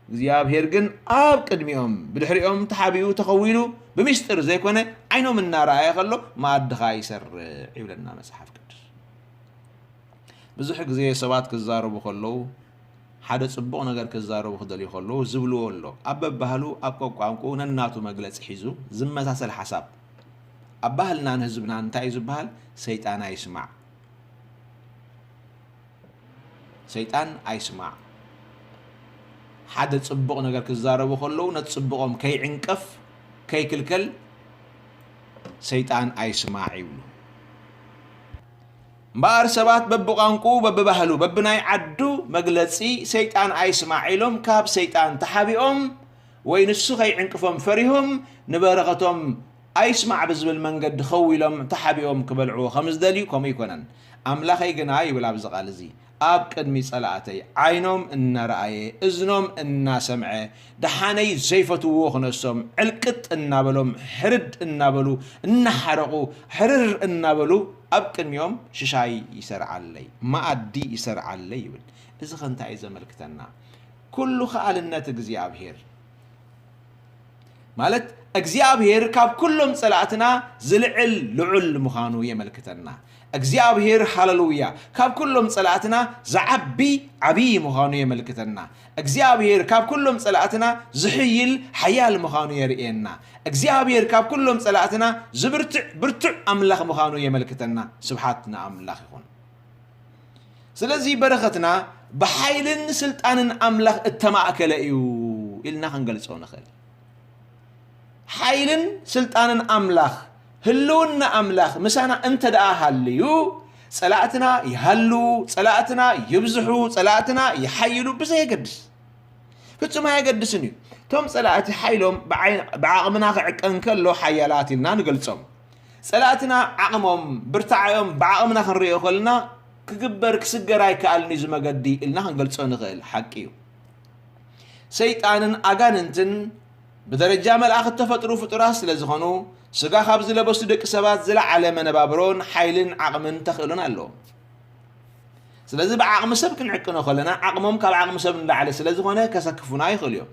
እግዚኣብሔር ግን ኣብ ቅድሚኦም፣ ብድሕሪኦም ተሓቢኡ ተኸዊሉ፣ ብምስጢር ዘይኮነ ዓይኖም እናረኣየ ከሎ፣ መኣድኻ ይሰርዕ ይብለና መጽሓፍ ቅዱስ። ብዙሕ ግዜ ሰባት ክዛረቡ ከለዉ፣ ሓደ ጽቡቕ ነገር ክዛረቡ ክደልዩ ከለዉ ዝብልዎ ኣሎ። ኣብ በባህሉ፣ ኣብ ቋንቋኡ ነናቱ መግለጺ ሒዙ ዝመሳሰል ሓሳብ። ኣብ ባህልናን ህዝብናን እንታይ እዩ ዝበሃል? ሰይጣን ኣይስማዕ። ሰይጣን ኣይስማዕ። ሓደ ጽቡቕ ነገር ክዛረቡ ከለዉ፣ ነቲ ጽቡቖም ከይዕንቀፍ፣ ከይክልከል፣ ሰይጣን ኣይስማዕ ይብሉ። እምበኣር ሰባት በብቋንቁኡ፣ በብባህሉ፣ በብናይ ዓዱ መግለጺ ሰይጣን ኣይስማዕ ኢሎም ካብ ሰይጣን ተሓቢኦም ወይ ንሱ ከይዕንቅፎም ፈሪሆም ንበረኸቶም ኣይስማዕ ብዝብል መንገዲ ኸዊሎም ተሓቢኦም ክበልዕዎ ከም ዝደልዩ ከምኡ ኣይኮነን። ኣምላኸይ ግና ይብል ኣብዚ ቃል እዚ፣ ኣብ ቅድሚ ጸላእተይ ዓይኖም እናረኣየ እዝኖም እናሰምዐ ደሓነይ ዘይፈትውዎ ክነሶም ዕልቅጥ እናበሎም ሕርድ እናበሉ እናሓረቑ ሕርር እናበሉ ኣብ ቅድሚኦም ሽሻይ ይሰርዓለይ፣ መኣዲ ይሰርዓለይ ይብል። እዚ ኸ እንታይ እዩ ዘመልክተና? ኩሉ ከኣልነት እግዚኣብሔር ማለት እግዚኣብሔር ካብ ኩሎም ጸላእትና ዝልዕል ልዑል ምዃኑ የመልክተና። እግዚኣብሔር ሃለሉያ ካብ ኩሎም ጸላእትና ዝዓቢ ዓብዪ ምዃኑ የመልክተና። እግዚኣብሔር ካብ ኩሎም ጸላእትና ዝሕይል ሓያል ምዃኑ የርእየና። እግዚኣብሔር ካብ ኩሎም ጸላእትና ዝብርትዕ ብርቱዕ ኣምላኽ ምዃኑ የመልክተና። ስብሓት ንኣምላኽ ይኹን። ስለዚ በረኸትና ብሓይልን ስልጣንን ኣምላኽ እተማእከለ እዩ ኢልና ክንገልጾ ንኽእል። ሓይልን ስልጣንን ኣምላኽ፣ ህልውና ኣምላኽ ምሳና እንተ ደኣ ሃልዩ፣ ጸላእትና ይሃልዉ፣ ጸላእትና ይብዝሑ፣ ጸላእትና ይሓይሉ ብዘየገድስ፣ ፍጹም ኣየገድስን እዩ። እቶም ጸላእቲ ሓይሎም ብዓይ-፣ ብዓቕምና ክዕቀን ከሎ ሓያላት ኢልና ንገልጾም። ጸላእትና ዓቕሞም፣ ብርታዐኦም ብዓቕምና ክንርእዮ ከለና ክግበር ክስገር ኣይከኣልን እዩ እዚ መገዲ ኢልና ክንገልጾ ንኽእል ሓቂ እዩ። ሰይጣንን ኣጋንንትን ብደረጃ መልኣኽ እተፈጥሩ ፍጡራት ስለ ዝኾኑ፣ ስጋ ካብ ዝለበሱ ደቂ ሰባት ዝለዓለ መነባብሮን ሓይልን ዓቕምን ተኽእሎን ኣለዎም። ስለዚ ብዓቕሚ ሰብ ክንዕቅኖ ከለና፣ ዓቕሞም ካብ ዓቕሚ ሰብ ንላዕሊ ስለ ዝኾነ ከሰክፉና ይኽእሉ እዮም።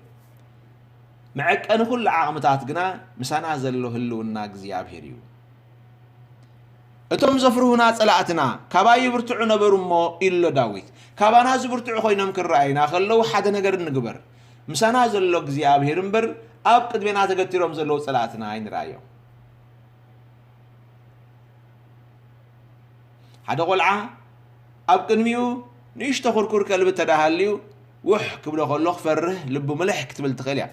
መዐቀኒ ኩሉ ዓቕምታት ግና ምሳና ዘሎ ህልውና እግዚኣብሔር እዩ። እቶም ዘፍርሁና ጸላእትና ካባይ ይብርትዑ ነበሩ እሞ ኢሉ ኣሎ ዳዊት። ካባና ዝብርትዑ ኮይኖም ክረኣዩና ከለዉ ሓደ ነገር ንግበር። ምሳና ዘሎ እግዚኣብሔር እምበር ኣብ ቅድሜና ተገቲሮም ዘለዉ ጸላእትና ኣይንረኣዮም። ሓደ ቆልዓ ኣብ ቅድሚኡ ንእሽቶ ኩርኩር ከልቢ እንተ ደኣ ሃልዩ፣ ውሕ ክብሎ ከሎ ክፈርህ፣ ልቡ ምልሕ ክትብል ትኽእል እያ።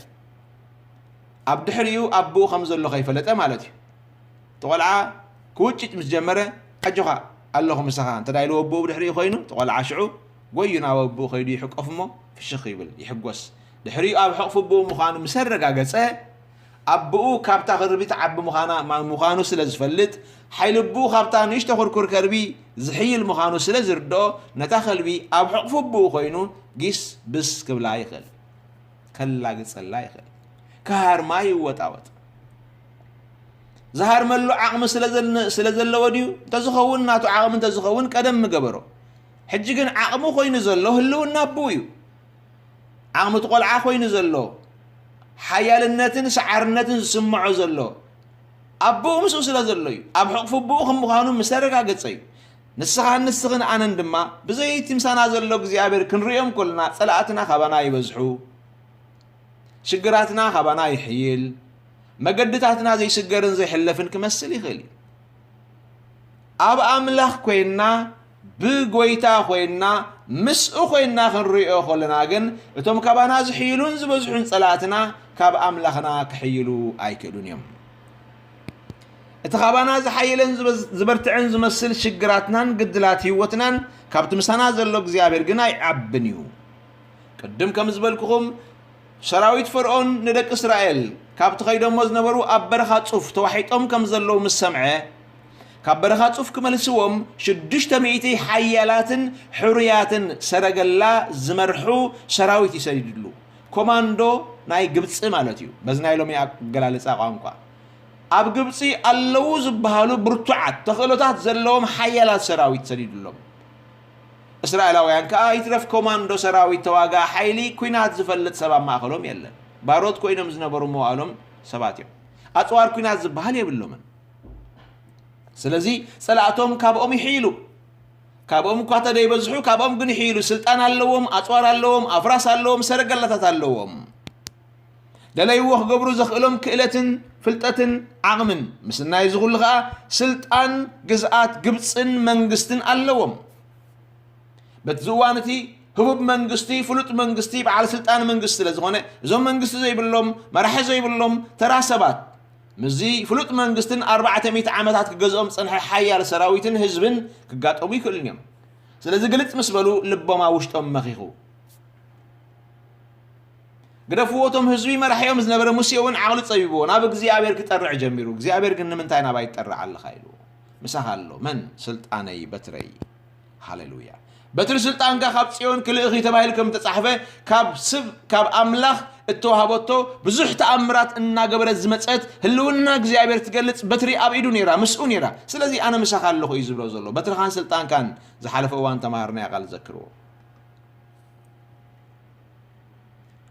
ኣብ ድሕሪኡ ኣቦኡ ከም ዘሎ ከይፈለጠ ማለት እዩ። እቲ ቆልዓ ክውጭጭ ምስ ጀመረ፣ ኣጆኻ ኣለኹ ምሳኻ እንተ ደኣ ኢልዎ ኣቦኡ ብድሕሪኡ ኮይኑ፣ እቲ ቆልዓ ሽዑ ጎዩ ናብ ኣቦኡ ከይዱ ይሕቆፍ እሞ ፍሽኽ ይብል፣ ይሕጎስ። ድሕሪኡ ኣብ ሕቕፊ ኣቦኡ ምዃኑ ምስ ኣረጋገጸ፣ ኣቦኡ ካብታ ከርቢ ትዓቢ ምዃና፣ ማ-፣ ምዃኑ ስለ ዝፈልጥ፣ ሓይሊ ኣቦኡ ካብታ ንእሽቶ ኩርኩር ከርቢ ዝሕይል ምዃኑ ስለ ዝርድኦ፣ ነታ ከልቢ ኣብ ሕቕፊ ኣቦኡ ኮይኑ ጊስ ብስ ክብላ ይኽእል። ከላግጸላ ይኽእል። ክሃርማ ይወጣወጥ። ዝሃርመሉ ዓቕሚ ስለ ዘል-፣ ስለ ዘለዎ ድዩ? እንተዝኸውን፣ ናቱ ዓቕሚ እንተዝኸውን ቀደም ምገበሮ። ሕጂ ግን ዓቕሚ ኮይኑ ዘሎ ህልውና ኣቦኡ እዩ። ዓቕሚ እቲ ቆልዓ ኮይኑ ዘሎ፣ ሓያልነትን ሰዓርነትን ዝስምዖ ዘሎ፣ ኣቦኡ ምስኡ ስለ ዘሎ እዩ። ኣብ ሕቕፊ ኣቦኡ ከም ምዃኑ ምስ ኣረጋገጸ እዩ። ንስኻን ንስኽን ኣነን ድማ ብዘይ እቲ ምሳና ዘሎ እግዚኣብሔር ክንርእዮም ከለና ጸላእትና ካባና ይበዝሑ። ሽግራትና ካባና ይሕይል። መገድታትና ዘይስገርን ዘይሕለፍን ክመስል ይኽእል እዩ። ኣብ ኣምላኽ ኮይንና፣ ብጎይታ ኮይንና፣ ምስኡ ኮይንና ክንርእዮ ከለና ግን፣ እቶም ካባና ዝሕይሉን ዝበዝሑን ጸላእትና ካብ ኣምላኽና ክሕይሉ ኣይክእሉን እዮም። እቲ ካባና ዝሓየለን ዝበዝ-፣ ዝበርትዐን ዝመስል ሽግራትናን ግድላት ህይወትናን ካብቲ ምሳና ዘሎ እግዚኣብሔር ግን ኣይዓብን እዩ። ቅድም ከም ዝበልኩኹም፣ ሰራዊት ፈርዖን ንደቂ እስራኤል ካብቲ ከይዶሞ ዝነበሩ ኣብ በረኻ ጹፍ ተዋሒጦም ከም ዘለዉ ምስ ሰምዐ፣ ካብ በረኻ ጹፍ ክመልስዎም ሽዱሽተ ሚእቲ ሓያላትን ሕሩያትን ሰረገላ ዝመርሑ ሰራዊት እዩ ሰዲድሉ። ኮማንዶ ናይ ግብጺ ማለት እዩ፣ በዚ ናይ ሎሚ ኣገላልጻ ቋንቋ። ኣብ ግብጺ ኣለዉ ዝበሃሉ ብርቱዓት ተኽእሎታት ዘለዎም ሓያላት ሰራዊት ሰዲድሎም። እስራኤላውያን ከኣ ይትረፍ ኮማንዶ ሰራዊት ተዋጋኢ ሓይሊ ኲናት ዝፈልጥ ሰብ ኣብ ማእከሎም የለን። ባሮት ኮይኖም ዝነበሩ መዋእሎም ሰባት እዮም። ኣጽዋር ኲናት ዝበሃል የብሎምን። ስለዚ ጸላእቶም ካብኦም ይሕይሉ። ካብኦም እኳ ተደይበዝሑ፣ ካብኦም ግን ይሕይሉ። ስልጣን ኣለዎም፣ ኣጽዋር ኣለዎም፣ ኣፍራስ ኣለዎም፣ ሰረገላታት ኣለዎም። ደለይዎ ክገብሩ ዘኽእሎም ክእለትን ፍልጠትን ዓቕምን ምስናይ እዚ ኩሉ ኸኣ ስልጣን ግዝኣት ግብጽን መንግስትን ኣለዎም። በቲ ዝእዋን እቲ ህቡብ መንግስቲ፣ ፍሉጥ መንግስቲ፣ በዓል ስልጣን መንግስቲ ስለ ዝኾነ፣ እዞም መንግስቲ ዘይብሎም፣ መራሒ ዘይብሎም ተራ ሰባት ምስዚ ፍሉጥ መንግስትን ኣርባዕተ ሚእቲ ዓመታት ክገዝኦም ዝጸንሐ ሓያል ሰራዊትን ህዝብን ክጋጠሙ ይክእሉን እዮም። ስለዚ ግልጽ ምስ በሉ ልቦም ኣብ ውሽጦም መኺኹ። ግደፍዎ፣ እቶም ህዝቢ መራሒኦም ዝነበረ ሙሴ እውን ዓቕሉ ጸቢብዎ ናብ እግዚኣብሔር ክጠርዕ ጀሚሩ። እግዚኣብሔር ግን ንምንታይ ናባይ ትጠርዕ ኣለኻ ኢሉ። ምሳኻ ኣሎ። መን? ስልጣነይ፣ በትረይ። ሃሌሉያ። በትሪ ስልጣንካ ካብ ጽዮን ክልእኽ እዩ ተባሂሉ ከም ተጻሕፈ፣ ካብ ስብ፣ ካብ ኣምላኽ እተዋህበቶ ብዙሕ ተኣምራት እናገበረት ዝመጸት ህልውና እግዚኣብሔር ትገልጽ በትሪ ኣብ ኢዱ ነይራ፣ ምስኡ ነይራ። ስለዚ ኣነ ምሳኻ ኣለኹ እዩ ዝብሎ ዘሎ። በትርኻን ስልጣንካን ዝሓለፈ እዋን ተማሃርናዮ ቃል ዘክርዎ።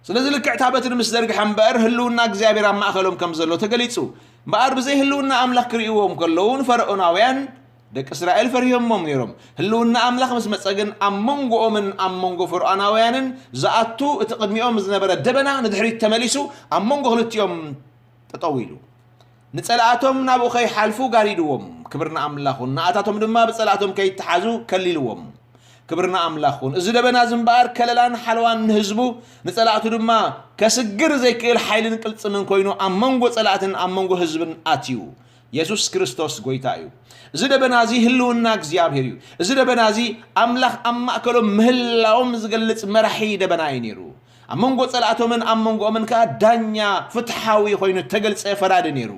ስለዚ ልክዕ እታ በትሪ ምስ ዘርግሐ እምበኣር ህልውና እግዚኣብሔር ኣብ ማእከሎም ከም ዘሎ ተገሊጹ። እምበኣር ብዘይ ህልውና ኣምላኽ ክርእይዎም ከለዉ ንፈርዖናውያን ደቂ እስራኤል ፈሪሆሞም ነይሮም። ህልውና ኣምላኽ ምስ መጸ ግን ኣብ መንጎኦምን ኣብ መንጎ ፈርዖናውያንን ዝኣቱ እቲ ቅድሚኦም ዝነበረ ደበና ንድሕሪት ተመሊሱ ኣብ መንጎ ክልቲኦም ጠጠው ኢሉ። ንጸላእቶም ናብኡ ከይሓልፉ ጋሪድዎም። ክብሪ ንኣምላኽ ይኹን። ንኣታቶም ድማ ብጸላእቶም ከይተሓዙ ከሊልዎም። ክብሪ ንኣምላኽ ይኹን። እዚ ደበና እዚ እምበኣር ከለላን ሓለዋን ንህዝቡ፣ ንጸላእቱ ድማ ከስግር ዘይክእል ሓይልን ቅልጽምን ኮይኑ ኣብ መንጎ ጸላእትን ኣብ መንጎ ህዝብን ኣትዩ። የሱስ ክርስቶስ ጎይታ እዩ። እዚ ደበና እዚ ህልውና እግዚኣብሔር እዩ። እዚ ደበና እዚ ኣምላኽ ኣብ ማእከሎም ምህላዎም ዝገልጽ መራሒ ደበና እዩ ነይሩ። ኣብ መንጎ ጸላእቶምን ኣብ መንጎኦምን ከኣ ዳኛ ፍትሓዊ ኮይኑ ተገልጸ ፈራዲ ነይሩ።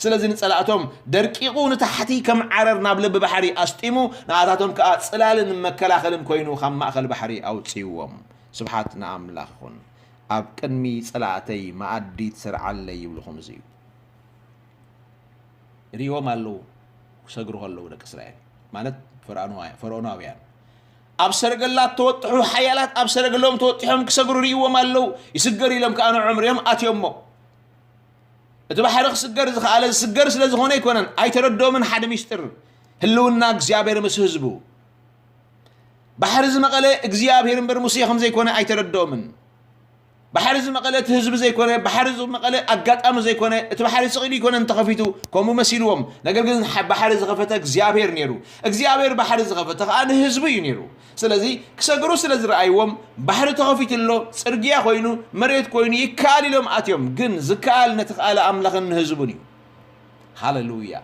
ስለዚ ንጸላእቶም ደርቂቑ ንታሕቲ ከም ዓረር ናብ ልቢ ባሕሪ ኣስጢሙ፣ ንኣታቶም ከኣ ጽላልን መከላኸልን ኮይኑ ካብ ማእከል ባሕሪ ኣውጽእዎም። ስብሓት ንኣምላኽ ይኹን። ኣብ ቅድሚ ጸላእተይ መኣዲ ትሰርዓለይ ይብልኹም እዚ እዩ። ርእይዎም ኣለዉ ክሰግሩ ከለዉ ደቂ እስራኤል፣ ማለት ፈርዖናውያ-፣ ፈርዖናውያን ኣብ ሰረገላት ተወጥሑ፣ ሓያላት ኣብ ሰረገሎም ተወጢሖም ክሰግሩ ርእይዎም ኣለዉ። ይስገር ኢሎም ከኣ ንዕኦም ርእዮም ኣትዮሞ። እቲ ባሕሪ ክስገር ዝኸኣለ ዝስገር ስለ ዝኾነ ኣይኮነን። ኣይተረድኦምን ሓደ ሚስጥር ህልውና እግዚኣብሔር ምስ ህዝቡ። ባሕሪ ዝመቐለ እግዚኣብሔር እምበር ሙሴ ከም ዘይኮነ ኣይተረድኦምን። ባሕሪ ዝመቐለ እቲ ህዝቢ ዘይኮነ፣ ባሕሪ ዝመቐለ ኣጋጣሚ ዘይኮነ፣ እቲ ባሕሪ ስቕ ኢሉ ኣይኮነን ተኸፊቱ፣ ከምኡ መሲልዎም። ነገር ግን ሓ-፣ ባሕሪ ዝኸፈተ እግዚኣብሔር ነይሩ። እግዚኣብሔር ባሕሪ ዝኸፈተ ከኣ ንህዝቡ እዩ ነይሩ። ስለዚ ክሰግሩ ስለ ዝረኣይዎም፣ ባሕሪ ተኸፊቱ ኣሎ፣ ጽርግያ ኮይኑ፣ መሬት ኮይኑ፣ ይከኣል ኢሎም ኣትዮም። ግን ዝከኣል ነቲ ከኣለ ኣምላኽን ንህዝቡን እዩ። ሃሌሉያ።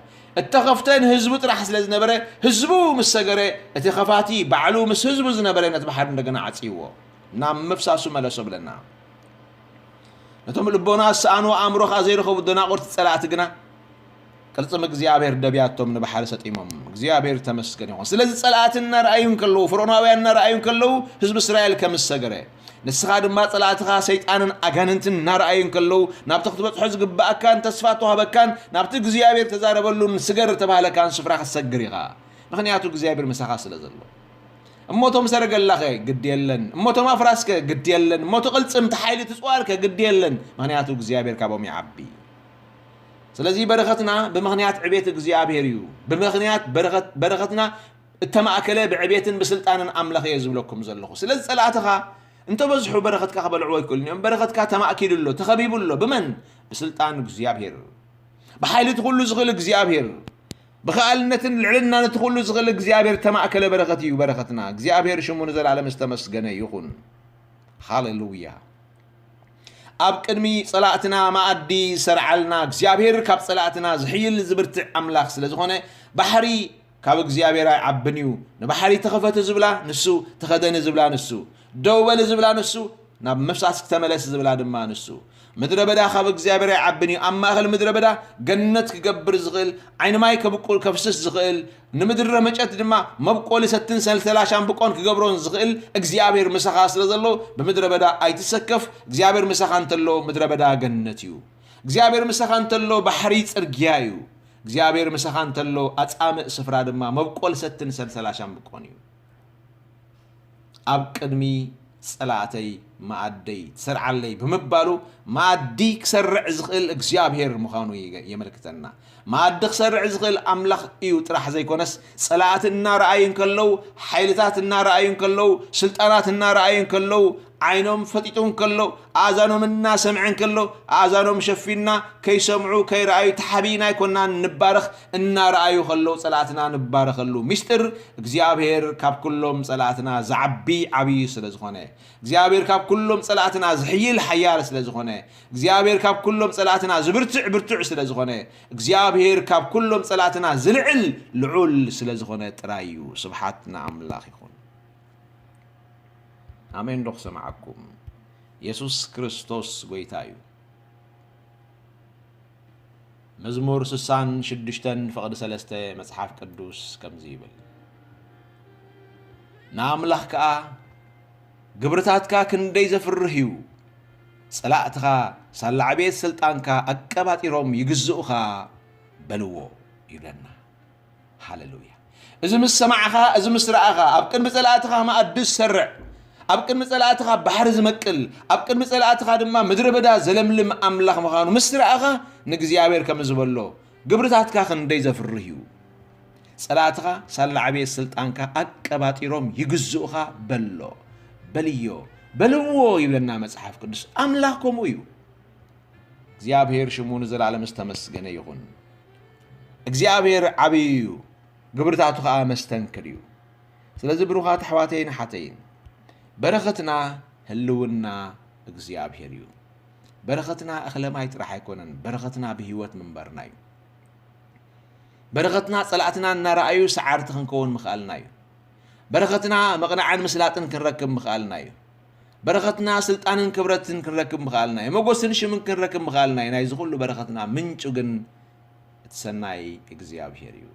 እተኸፍተ ንህዝቡ ጥራሕ ስለ ዝነበረ፣ ህዝቡ ምስ ሰገረ፣ እቲ ኸፋቲ ባዕሉ ምስ ህዝቡ ዝነበረ ነቲ ባሕሪ እንደገና ዓጽይዎ፣ ናብ ምፍሳሱ መለሶ ብለና። ነቶም ልቦና ዝሰኣኑ፣ ኣእምሮ ኸኣ ዘይረኸቡ ደናቑርቲ ጸላእቲ ግና፣ ቅልጽም እግዚኣብሔር ደብያቶም ንባሕሪ ሰጢሞም። እግዚኣብሔር ተመስገን ይኹን። ስለዚ ጸላእቲ እናረኣዩ እንከለዉ፣ ፈርዖናውያን እናረኣዩ እንከለዉ፣ ህዝቢ እስራኤል ከም ዝሰገረ፣ ንስኻ ድማ ጸላእትኻ ሰይጣንን ኣጋንንትን እናረኣዩ እንከለዉ፣ ናብቲ ክትበጽሖ ዝግብኣካን ተስፋ እተዋህበካን ናብቲ እግዚኣብሔር ተዛረበሉን ስገር እተባህለካን ስፍራ ክትሰግር ኢኻ። ምኽንያቱ እግዚኣብሔር ምሳኻ ስለ ዘሎ። እሞ እቶም ሰረገላኸ ግዲ የለን፣ እሞ እቶም ኣፍራስከ ግዲ የለን፣ እሞ እቲ ቅልጽም፣ እቲ ሓይሊ፣ እቲ ጽዋርከ ግዲ የለን፣ ምኽንያቱ እግዚኣብሔር ካብኦም ይዓቢ። ስለዚ በረኸትና ብምኽንያት ዕቤት እግዚኣብሔር እዩ። ብምኽንያት በረኸት-፣ በረኸትና እተማእከለ ብዕቤትን ብስልጣንን ኣምላኽ እየ ዝብለኩም ዘለኹ። ስለዚ ጸላእትኻ እንተበዝሑ በረኸትካ ክበልዕዎ ኣይክእሉን እዮም። በረኸትካ ተማእኪሉ ኣሎ፣ ተኸቢቡ ኣሎ። ብመን? ብስልጣን እግዚኣብሔር። ብሓይሊ እቲ ኩሉ ዝኽእል እግዚኣብሔር። ብኸኣልነትን ልዕልናን እቲ ኩሉ ዝኽእል እግዚኣብሔር ተማእከለ በረኸት እዩ በረኸትና። እግዚኣብሔር ሽሙ ንዘለኣለም ዝተመስገነ ይኹን። ሃሌሉያ። ኣብ ቅድሚ ጸላእትና መኣዲ ዝሰርዓልና እግዚኣብሔር ካብ ጸላእትና ዝሕይል ዝብርትዕ ኣምላኽ ስለ ዝኾነ፣ ባሕሪ ካብ እግዚኣብሔር ኣይዓብን እዩ። ንባሕሪ ተኸፈተ ዝብላ ንሱ፣ ተኸደኒ ዝብላ ንሱ፣ ደው በሊ ዝብላ ንሱ፣ ናብ ምፍሳስ ክተመለስ ዝብላ ድማ ንሱ። ምድረ በዳ ካብ እግዚኣብሔር ኣይዓብን እዩ። ኣብ ማእከል ምድረ በዳ ገነት ክገብር ዝኽእል፣ ዓይኒ ማይ ከብቁል ከፍስስ ዝኽእል፣ ንምድሪ ረመጨት ድማ መብቆሊ ሰትን ሰልሰላ ሻምብቆን ክገብሮን ዝኽእል እግዚኣብሔር ምሳኻ ስለ ዘሎ፣ ብምድረ በዳ ኣይትሰከፍ። እግዚኣብሔር ምሳኻ እንተሎ ምድረ በዳ ገነት እዩ። እግዚኣብሔር ምሳኻ እንተሎ ባሕሪ ጽርግያ እዩ። እግዚኣብሔር ምሳኻ እንተሎ ኣጻምእ ስፍራ ድማ መብቆል ሰትን ሰልሰላ ሻምብቆን እዩ። ኣብ ቅድሚ ጸላእተይ መኣደይ ትሰርዓለይ ብምባሉ፣ መኣዲ ክሰርዕ ዝኽእል እግዚኣብሔር ምዃኑ የመልክተና። መኣዲ ክሰርዕ ዝኽእል ኣምላኽ እዩ ጥራሕ ዘይኮነስ፣ ጸላእቲ እናረኣዩ እንከለዉ፣ ሓይልታት እናረኣዩ እንከለዉ፣ ስልጣናት እናረኣዩ እንከለዉ፣ ዓይኖም ፈጢጡ እንከሎ፣ ኣእዛኖም እናሰምዐ እንከሎ፣ ኣእዛኖም ሸፊንና ከይሰምዑ ከይረኣዩ ተሓቢእና ኣይኮናን ንባረኽ። እናረኣዩ ከለዉ ጸላእትና ንባረኸሉ ሚስጥር፣ እግዚኣብሔር ካብ ኩሎም ጸላእትና ዝዓቢ ዓብዪ ስለ ዝኾነ፣ እግዚኣብሔር ካብ ኩሎም ጸላእትና ዝሕይል ሓያል ስለ ዝኾነ፣ እግዚኣብሔር ካብ ኩሎም ጸላእትና ዝብርትዕ ብርቱዕ ስለ ዝኾነ፣ እግዚኣብሔር ካብ ኩሎም ጸላእትና ዝልዕል ልዑል ስለ ዝኾነ ጥራይ እዩ። ስብሓት ንኣምላኽ ይኹን። ኣሜን ዶ ክሰምዓኩም? የሱስ ክርስቶስ ጐይታ እዩ። መዝሙር ስሳን ሽዱሽተን ፍቕዲ ሰለስተ መጽሓፍ ቅዱስ ከምዚ ይብል፣ ንኣምላኽ ከኣ፣ "ግብርታትካ ክንደይ ዘፍርህ እዩ! ጸላእትኻ ሳላ ዕቤት ስልጣንካ ኣቀባጢሮም ይግዝኡኻ" በልዎ ይብለና። ሃሌሉያ። እዚ ምስ ሰማዕኻ፣ እዚ ምስ ረኣኻ፣ ኣብ ቅድሚ ጸላእትኻ መኣዲ ዝሰርዕ፣ ኣብ ቅድሚ ጸላእትኻ ባሕሪ ዝመቅል፣ ኣብ ቅድሚ ጸላእትኻ ድማ ምድረ በዳ ዘለምልም ኣምላኽ ምዃኑ ምስ ረኣኻ፣ ንእግዚኣብሔር ከምዚ በሎ፣ "ግብርታትካ ክንደይ ዘፍርህ እዩ! ጸላእትኻ ሳላ ዕቤት ስልጣንካ ኣቀባጢሮም ይግዝኡኻ" በሎ። በልዮ፣ በልዎ ይብለና መጽሓፍ ቅዱስ። ኣምላኽ ከምኡ እዩ። እግዚኣብሔር ሽሙ ንዘላለም ዝተመስገነ ይኹን። እግዚኣብሔር ዓብዪ እዩ፣ ግብርታቱ ኸኣ መስተንክር እዩ። ስለዚ ብሩኻት ኣሕዋተይን ኣሓተይን፣ በረኸትና ህልውና እግዚኣብሔር እዩ። በረኸትና እኽለ ማይ ጥራሕ ኣይኮነን፣ በረኸትና ብህይወት ምንባርና እዩ። በረኸትና ጸላእትና እናረኣዩ ሰዓርቲ ክንከውን ምኽኣልና እዩ። በረኸትና መቕናዕን ምስላጥን ክንረክብ ምኽኣልና እዩ። በረኸትና ስልጣንን ክብረትን ክንረክብ ምኽኣልና እዩ። ሞገስን ሽምን ክንረክብ ምኽኣልና እዩ። ናይዚ ኩሉ በረኸትና ምንጩ ግን እቲ ሰናይ እግዚኣብሔር እዩ።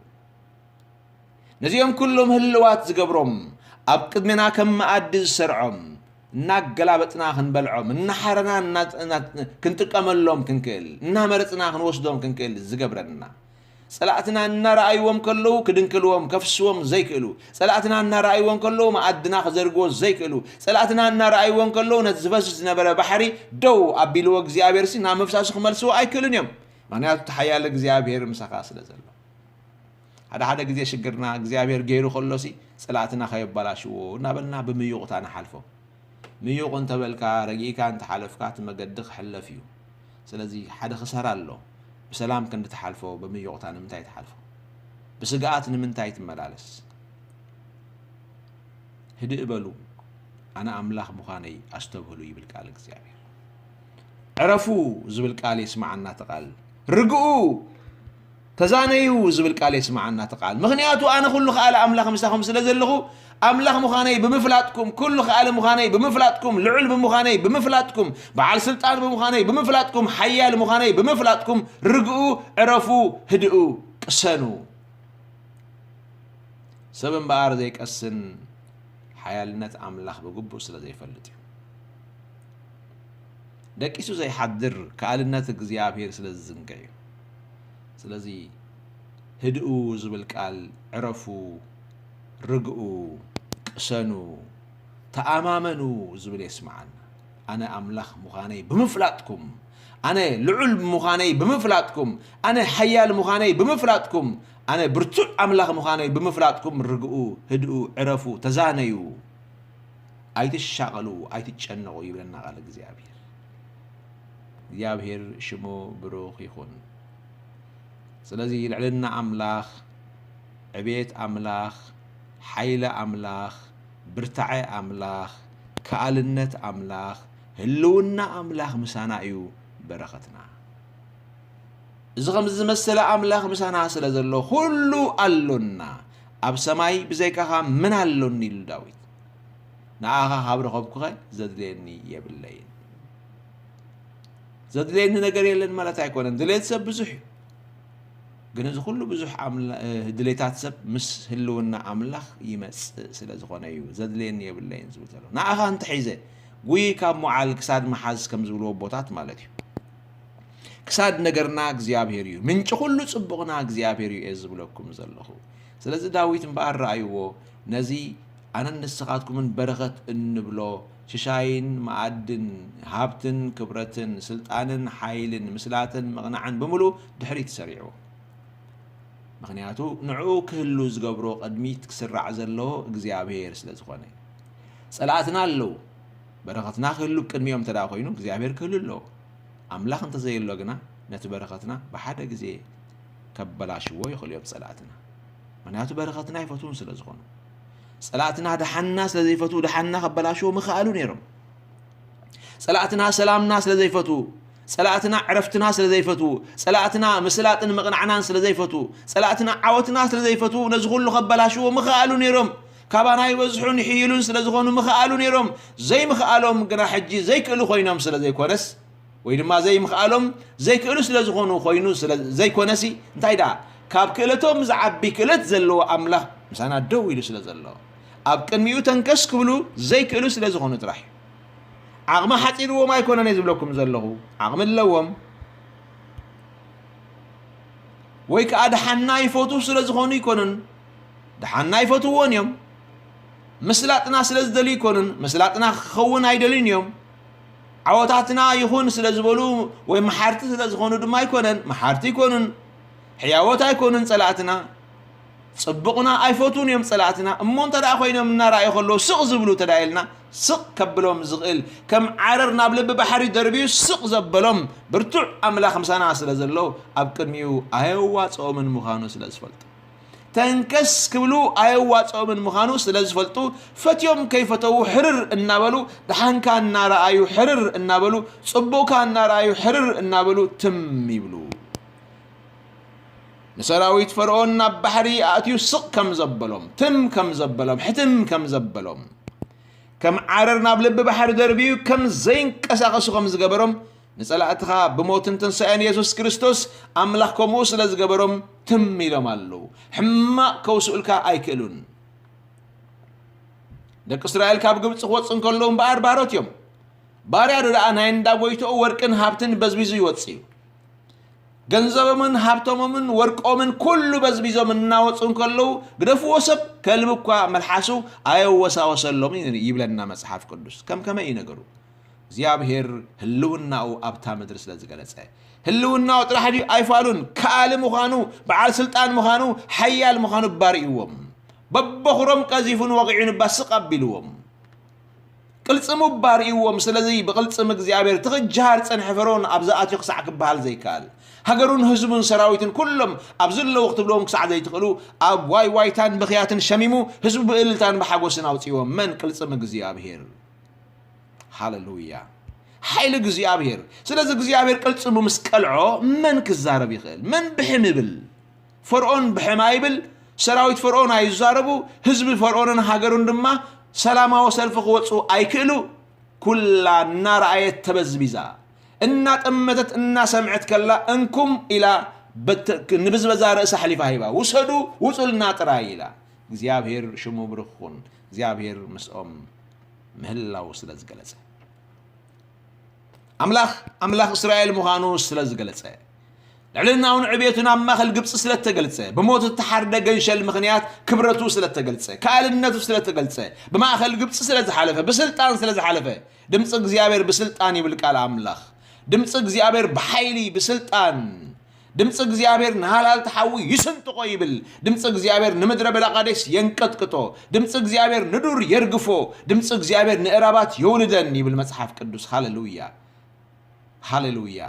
ነዚኦም ኩሎም ህልዋት ዝገብሮም፣ ኣብ ቅድሜና ከም መኣዲ ዝሰርዖም፣ እናገላበጥና ክንበልዖም፣ እናሓረና እና-፣ እና-፣ ክንጥቀመሎም ክንክእል፣ እናመረጽና ክንወስዶም ክንክእል ዝገብረና፣ ጸላእትና እናረኣይዎም ከለዉ ክድንክልዎም፣ ከፍስዎም ዘይክእሉ፣ ጸላእትና እናረኣይዎም ከለዉ መኣድና ክዘርግዎ ዘይክእሉ፣ ጸላእትና እናረኣይዎም ከለዉ ነቲ ዝፈስስ ዝነበረ ባሕሪ ደው ኣቢልዎ እግዚኣብሔርሲ ናብ ምፍሳሱ ክመልስዎ ኣይክእሉን እዮም። ምኽንያቱ እቲ ሓያል እግዚኣብሔር ምሳኻ ስለ ዘሎ። ሓደ ሓደ ግዜ ሽግርና እግዚኣብሔር ገይሩ ከሎሲ ጸላእትና ከየባላሽዎ እናበልና ብምዩቕታ ንሓልፎ። ምዩቕ እንተበልካ፣ ረጊእካ እንተሓለፍካ፣ እቲ መገዲ ክሕለፍ እዩ። ስለዚ ሓደ ክሳራ ኣሎ። ብሰላም ክንዲ ትሓልፎ፣ ብምዩቕታ ንምንታይ ትሓልፎ? ብስግኣት ንምንታይ ትመላለስ? ህድእ በሉ፣ ኣነ ኣምላኽ ምዃነይ ኣስተብህሉ ይብል ቃል እግዚኣብሔር። ዕረፉ ዝብል ቃል የስምዓና እቲ ቃል። ርግኡ፣ ተዛነዩ ዝብል ቃል የስምዓና እቲ ቃል። ምኽንያቱ ኣነ ኩሉ ከኣለ ኣምላኽ ምሳኹም ስለ ዘለኹ፣ ኣምላኽ ምዃነይ ብምፍላጥኩም፣ ኩሉ ከኣለ ምዃነይ ብምፍላጥኩም፣ ልዑል ብምዃነይ ብምፍላጥኩም፣ በዓል ስልጣን ብምዃነይ ብምፍላጥኩም፣ ሓያል ምዃነይ ብምፍላጥኩም፣ ርግኡ፣ ዕረፉ፣ ህድኡ፣ ቅሰኑ። ሰብ እምበኣር ዘይቀስን ሓያልነት ኣምላኽ ብግቡእ ስለ ዘይፈልጥ እዩ። ደቂሱ ዘይሓድር ከኣልነት እግዚኣብሔር ስለ ዝዝንግዕ እዩ። ስለዚ ህድኡ ዝብል ቃል ዕረፉ፣ ርግኡ፣ ቅሰኑ፣ ተኣማመኑ ዝብል የስምዓና። ኣነ ኣምላኽ ምዃነይ ብምፍላጥኩም፣ ኣነ ልዑል ምዃነይ ብምፍላጥኩም፣ ኣነ ሓያል ምዃነይ ብምፍላጥኩም፣ ኣነ ብርቱዕ ኣምላኽ ምዃነይ ብምፍላጥኩም ርግኡ፣ ህድኡ፣ ዕረፉ፣ ተዛነዩ፣ ኣይትሻቐሉ፣ ኣይትጨነቑ ይብለና ቃል እግዚኣብሔር። እግዚኣብሔር ሽሙ ብሩኽ ይኹን። ስለዚ ልዕልና ኣምላኽ፣ ዕቤት ኣምላኽ፣ ሓይሊ ኣምላኽ፣ ብርታዐ ኣምላኽ፣ ከኣልነት ኣምላኽ፣ ህልውና ኣምላኽ ምሳና እዩ በረኸትና። እዚ ከምዚ ዝመሰለ ኣምላኽ ምሳና ስለ ዘሎ፣ ኩሉ ኣሎና። ኣብ ሰማይ ብዘይካኻ መን ኣሎኒ? ኢሉ ዳዊት። ንኣኻ ካብ ረኸብኩኸ ዘድልየኒ የብለይን። ዘድልየኒ ነገር የለን ማለት ኣይኮነን። ድሌት ሰብ ብዙሕ እዩ። ግን እዚ ኩሉ ብዙሕ ኣምላ-፣ እ፣ ድሌታት ሰብ ምስ ህልውና ኣምላኽ ይመጽእ ስለ ዝኾነ እዩ ዘድልየኒ የብለይን ዝብል ዘሎ። ንኣኻ እንተሒዘ፣ ጉይ ካብ ምዓል ክሳድ ምሓዝ ከም ዝብልዎ ኣቦታት ማለት እዩ። ክሳድ ነገርና እግዚኣብሔር እዩ፣ ምንጪ ኩሉ ጽቡቕና እግዚኣብሔር እዩ እየ ዝብለኩም ዘለኹ። ስለዚ ዳዊት እምበኣር ረኣይዎ፣ ነዚ ኣነን ንስኻትኩምን በረኸት እንብሎ ሽሻይን መኣድን፣ ሃብትን ክብረትን፣ ስልጣንን ሓይልን፣ ምስላትን ምቕናዕን ብምሉእ ድሕሪት ሰሪዕዎ። ምኽንያቱ ንዕኡ ክህሉ ዝገብሮ ቅድሚት ክስራዕ ዘለዎ እግዚኣብሔር ስለ ዝኾነ። ጸላእትና ኣለዉ። በረኸትና ክህሉ ቅድሚኦም እንተ ደኣ ኮይኑ እግዚኣብሔር ክህሉ ኣለዎ። ኣምላኽ እንተ ዘየሎ ግና ነቲ በረኸትና ብሓደ ግዜ ከበላሽዎ ይኽእሉ እዮም ጸላእትና። ምኽንያቱ በረኸትና ኣይፈትዉን ስለ ዝኾኑ። ጸላእትና ደሓንና ስለ ዘይፈትዉ ደሓንና ከበላሽዎ ምኸኣሉ ነይሮም። ጸላእትና ሰላምና ስለ ዘይፈትዉ፣ ጸላእትና ዕረፍትና ስለ ዘይፈትዉ፣ ጸላእትና ምስላጥን ምቕናዕናን ስለ ዘይፈትዉ፣ ጸላእትና ዓወትና ስለ ዘይፈትዉ ነዚ ኩሉ ከበላሽዎ ምኸኣሉ ነይሮም። ካባና ይበዝሑን ይሕይሉን ስለ ዝኾኑ ምኸኣሉ ነይሮም። ዘይምኽኣሎም ግና ሕጂ ዘይክእሉ ኮይኖም ስለ ዘይኮነስ፣ ወይ ድማ ዘይምኽኣሎም ዘይክእሉ ስለ ዝኾኑ ኮይኑ ስለ ዘይኮነሲ፣ እንታይ ደኣ፣ ካብ ክእለቶም ዝዓቢ ክእለት ዘለዎ ኣምላኽ ምሳና ደው ኢሉ ስለ ዘሎ፣ ኣብ ቅድሚኡ ተንከስ ክብሉ ዘይክእሉ ስለ ዝኾኑ ጥራሕ እዩ። ዓቕሚ ሓጺርዎም ኣይኮነን እየ ዝብለኩም ዘለኹ፣ ዓቕሚ ኣለዎም። ወይ ከኣ ደሓንና ይፈትዉ ስለ ዝኾኑ ኣይኮኑን፣ ደሓንና ይፈትውዎን እዮም። ምስላጥና ስለ ዝደልዩ ኣይኮኑን፣ ምስላጥና ክኸውን ኣይደልዩን እዮም። ዓወታትና ይኹን ስለ ዝበሉ ወይ መሓርቲ ስለ ዝኾኑ ድማ ኣይኮነን፣ መሓርቲ ኣይኮኑን። ሕያዎት ኣይኮኑን ጸላእትና። ጽቡቕና ኣይፈትዉን እዮም ጸላእትና። እሞ እንተ ደኣ ኮይኖም እናረኣዩ ከለዉ ስቕ ዝብሉ እንተ ደኣ ኢልና፣ ስቕ ከብሎም ዝኽእል፣ ከም ዓረር ናብ ልቢ ባሕሪ ደርብዩ ስቕ ዘበሎም ብርቱዕ ኣምላኽ ምሳና ስለ ዘሎ፣ ኣብ ቅድሚኡ ኣየዋጽኦምን ምዃኑ ስለ ዝፈልጡ። ተንከስ ክብሉ ኣየዋጽኦምን ምዃኑ ስለ ዝፈልጡ፣ ፈትዮም ከይፈተዉ ሕርር እናበሉ፣ ደሓንካ እናረኣዩ ሕርር እናበሉ፣ ጽቡቕካ እናረኣዩ ሕርር እናበሉ ትም ይብሉ። ንሰራዊት ፈርዖን ናብ ባሕሪ ኣእትዩ ስቕ ከም ዘበሎም፣ ትም ከም ዘበሎም፣ ሕትም ከም ዘበሎም፣ ከም ዓረር ናብ ልቢ ባሕሪ ደርብዩ ከም ዘይንቀሳቐሱ ከም ዝገበሮም፣ ንጸላእትኻ ብሞትን ትንሳኤን የሱስ ክርስቶስ ኣምላኽ ከምኡ ስለ ዝገበሮም ትም ኢሎም ኣለዉ። ሕማቕ ከውስኡልካ ኣይክእሉን። ደቂ እስራኤል ካብ ግብጺ ክወጽኡ እንከለዉ እምበኣር ባሮት እዮም። ባርያ ዶ ደኣ ናይ እንዳ ጎይትኡ ወርቅን ሃብትን በዝቢዙ ይወጽእ እዩ። ገንዘቦምን ሃብቶሞምን ወርቆምን ኩሉ በዝቢዞም እናወጹ እንከለዉ፣ ግደፍዎ ሰብ፣ ከልቢ እኳ መልሓሱ ኣየወሳወሰሎምን ይብለና መጽሓፍ ቅዱስ። ከም ከመይ እዩ ነገሩ? እግዚኣብሔር ህልውናኡ ኣብታ ምድሪ ስለ ዝገለጸ። ህልውናኡ ጥራሕ ድዩ? ኣይፋሉን። ከኣሊ ምዃኑ፣ በዓል ስልጣን ምዃኑ፣ ሓያል ምዃኑ ባርይዎም። በበኹሮም ቀዚፉን ወቒዑን እባ ስቕ ኣቢልዎም። ቅልጽሙ ባርይዎም። ስለዚ ብቕልጽም እግዚኣብሔር ትኽጃሃር ጸንሐ ፈርዖን ኣብዚ ኣትዩ ክሳዕ ክበሃል ዘይከኣል፣ ሃገሩን ህዝቡን ሰራዊትን ኩሎም ኣብዚ ኣለዉ ክትብልዎም ክሳዕ ዘይትኽእሉ፣ ኣብ ዋይ ዋይታን ብኽያትን ሸሚሙ ህዝቡ ብእልልታን ብሓጎስን ኣውጽእዎም። መን? ቅልጽም እግዚኣብሔር። ሃሌሉያ። ሓይሊ እግዚኣብሔር። ስለዚ እግዚኣብሔር ቅልጽሙ ምስ ቀልዖ መን ክዛረብ ይኽእል? መን ብሕም ይብል? ፈርዖን ብሕም ኣይብል፣ ሰራዊት ፈርዖን ኣይዛረቡ፣ ህዝቢ ፈርዖንን ሃገሩን ድማ ሰላማዊ ሰልፊ ክወጹ ኣይክእሉ። ኩላ እናረኣየት ተበዝቢዛ፣ እናጠመተት እናሰምዐት ከላ እንኩም ኢላ በት-፣ ንብዝበዛ ርእሳ ኣሕሊፋ ሂባ፣ ውሰዱ ውጹልና ጥራይ ኢላ። እግዚኣብሔር ሽሙ ብሩኽ ይኹን። እግዚኣብሔር ምስኦም ምህላው ስለ ዝገለጸ። ኣምላኽ፣ ኣምላኽ እስራኤል ምዃኑ ስለ ዝገለጸ፣ ልዕልናውን ዕቤቱን ኣብ ማእከል ግብጺ ስለ እተገልጸ፣ ብሞት እተሓርደ ገንሸል ምኽንያት ክብረቱ ስለ እተገልጸ፣ ከኣልነቱ ስለ እተገልጸ፣ ብማእከል ግብጺ ስለ ዝሓለፈ፣ ብስልጣን ስለ ዝሓለፈ፣ ድምጺ እግዚኣብሔር ብስልጣን ይብል ቃል ኣምላኽ። ድምጺ እግዚኣብሔር ብሓይሊ፣ ብስልጣን፣ ድምጺ እግዚኣብሔር ንሃላልቲ ሓዊ ይስንጥቆ ይብል። ድምጺ እግዚኣብሔር ንምድረ በዳ ቃዴስ የንቀጥቅጦ። ድምጺ እግዚኣብሔር ንዱር የርግፎ። ድምጺ እግዚኣብሔር ንእራባት የውልደን ይብል መጽሓፍ ቅዱስ። ሃሌሉያ። ሃሌሉያ።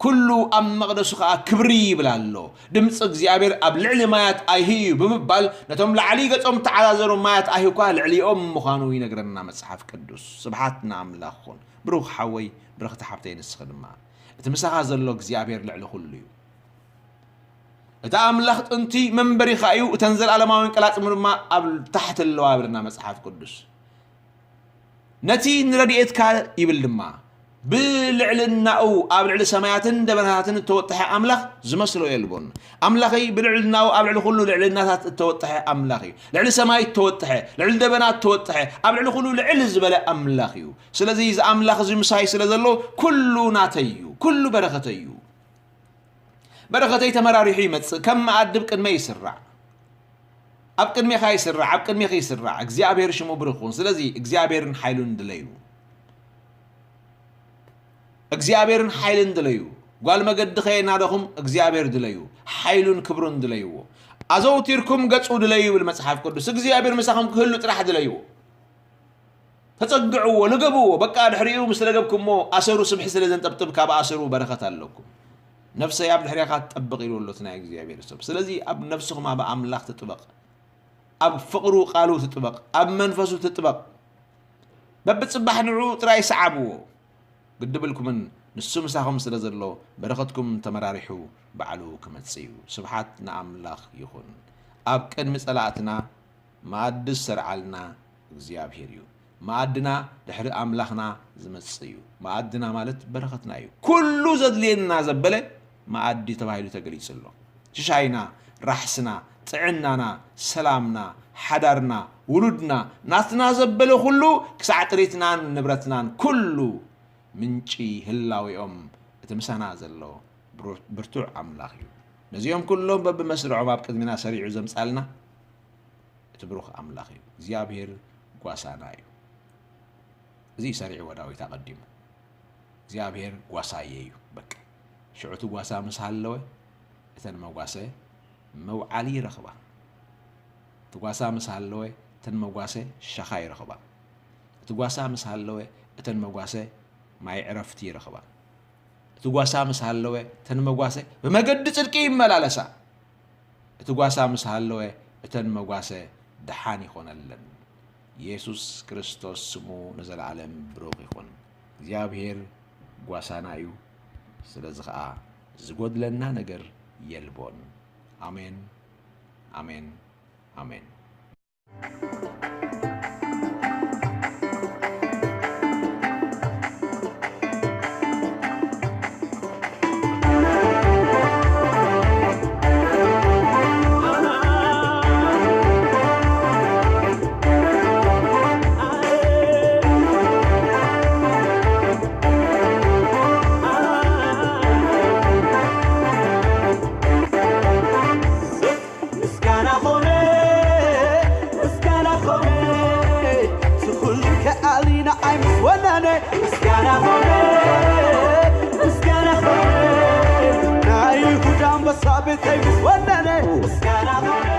ኩሉ ኣብ መቕደሱ ኸኣ ክብሪ ይብል ኣሎ። ድምፂ እግዚኣብሔር ኣብ ልዕሊ ማያት ኣይሂ እዩ ብምባል ነቶም ላዕሊ ገጾም ተዓዛዘሩ ማያት ኣይሂ እኳ ልዕሊኦም ምዃኑ ይነግረና መጽሓፍ ቅዱስ። ስብሓት ንኣምላኽ ኹን። ብሩኽ ሓወይ፣ ብርኽቲ ሓብተይ ንስኺ ድማ። እቲ ምሳኻ ዘሎ እግዚኣብሔር ልዕሊ ኩሉ እዩ። እቲ ኣምላኽ ጥንቲ መንበሪኻ እዩ፣ እተን ዘለኣለማውያን ቀላጽሙ ድማ ኣብ ታሕቲ ኣለዋ ይብለና መጽሓፍ ቅዱስ። ነቲ ንረድኤትካ ይብል ድማ፣ ብልዕልናኡ ኣብ ልዕሊ ሰማያትን ደበናታትን እተወጥሐ ኣምላኽ ዝመስሎ የልቦን። ኣምላኸይ ብልዕልናኡ ኣብ ልዕሊ ኩሉ ልዕልናታት እተወጥሐ ኣምላኽ እዩ። ልዕሊ ሰማይ እተወጥሐ፣ ልዕሊ ደበና እተወጥሐ፣ ኣብ ልዕሊ ኩሉ ልዕል ዝበለ ኣምላኽ እዩ። ስለዚ እዚ ኣምላኽ እዚ ምሳይ ስለ ዘሎ ኩሉ ናተይ እዩ፣ ኩሉ በረኸተይ እዩ። በረኸተይ ተመራሪሑ ይመጽእ፣ ከም መኣዲ ኣብ ቅድመይ ይስራዕ። ኣብ ቅድሜኻ ይስራዕ፣ ኣብ ቅድሜኺ ይስራዕ። እግዚኣብሔር ሽሙ ብሩኽ ይኹን። ስለዚ እግዚኣብሔርን ሓይሉን ድለዩ። እግዚኣብሔርን ሓይልን ድለዩ። ጓል መገዲ ከየናደኹም እግዚኣብሔር ድለዩ። ሓይሉን ክብሩን ድለይዎ። ኣዘውቲርኩም ገጹ ድለዩ ይብል መጽሓፍ ቅዱስ። እግዚኣብሔር ምሳኹም ክህሉ ጥራሕ ድለይዎ። ተጸግዕዎ፣ ልገብዎ። በቃ ድሕሪኡ ምስ ለገብኩሞ ኣሰሩ ስብሒ ስለ ዘንጠብጥብ ካብ ኣሰሩ በረኸት ኣለኩም። ነፍሰይ ኣብ ድሕሬኻ ትጠብቕ ኢሉ ኣሎ እቲ ናይ እግዚኣብሔር ሰብ። ስለዚ ኣብ ነፍስኹም ኣብ ኣምላኽ ትጥበቕ፣ ኣብ ፍቕሩ ቃሉ ትጥበቕ፣ ኣብ መንፈሱ ትጥበቕ። በብጽባሕ ንዕኡ ጥራይ ሰዓብዎ። ግዲ ብልኩምን ንሱ ምሳኹም ስለ ዘሎ በረኸትኩም ተመራሪሑ ባዕሉ ክመጽእ እዩ። ስብሓት ንኣምላኽ ይኹን። ኣብ ቅድሚ ጸላእትና መኣዲ ዝሰርዓልና እግዚኣብሔር እዩ። መኣድና ድሕሪ ኣምላኽና ዝመጽእ እዩ። መኣድና ማለት በረኸትና እዩ። ኩሉ ዘድልየና ዘበለ መኣዲ ተባሂሉ ተገሊጹ ኣሎ። ሽሻይና፣ ራሕስና፣ ጥዕናና፣ ሰላምና፣ ሓዳርና፣ ውሉድና፣ ናትና ዘበለ ኩሉ ክሳዕ ጥሪትናን ንብረትናን ኩሉ ምንጪ ህላዌኦም እቲ ምሳና ዘሎ ብሩ-፣ ብርቱዕ ኣምላኽ እዩ። ነዚኦም ኩሎም በብመስርዖም ኣብ ቅድሚና ሰሪዑ ዘምጻልና እቲ ብሩኽ ኣምላኽ እዩ። እግዚኣብሔር ጓሳና እዩ። እዚ እዩ ሰሪዕዎ ዳዊት ኣቐዲሙ። እግዚኣብሔር ጓሳየ እዩ። በቃ። ሽዑ እቲ ጓሳ ምስ ሃለወ፣ እተን መጓሰ መውዓሊ ይረኽባ። እቲ ጓሳ ምስ ሃለወ፣ እተን መጓሰ ሸኻ ይረኽባ። እቲ ጓሳ ምስ ሃለወ፣ እተን መጓሰ ማይ ዕረፍቲ ይረኽባ። እቲ ጓሳ ምስ ሃለወ፣ እተን መጓሰ ብመገዲ ጽድቂ ይመላለሳ። እቲ ጓሳ ምስ ሃለወ፣ እተን መጓሰ ደሓን ይኾነለን። የሱስ ክርስቶስ ስሙ ንዘለኣለም ብሩኽ ይኹን። እግዚኣብሔር ጓሳና እዩ። ስለዚ ኸኣ ዝጎድለና ነገር የልቦን። ኣሜን፣ ኣሜን፣ ኣሜን። ምስጋና ኾነ፣ ምስጋና ኾነ፣ ዝኹሉ ከኣሊ ንዓይ ምስ ወነነ። ምስጋና ኾነ፣ ምስጋና ኾነ፣ ናይ ይሁዳ ኣንበሳ ቤተይ ምስ ወነነ። ምስጋና ኾነ።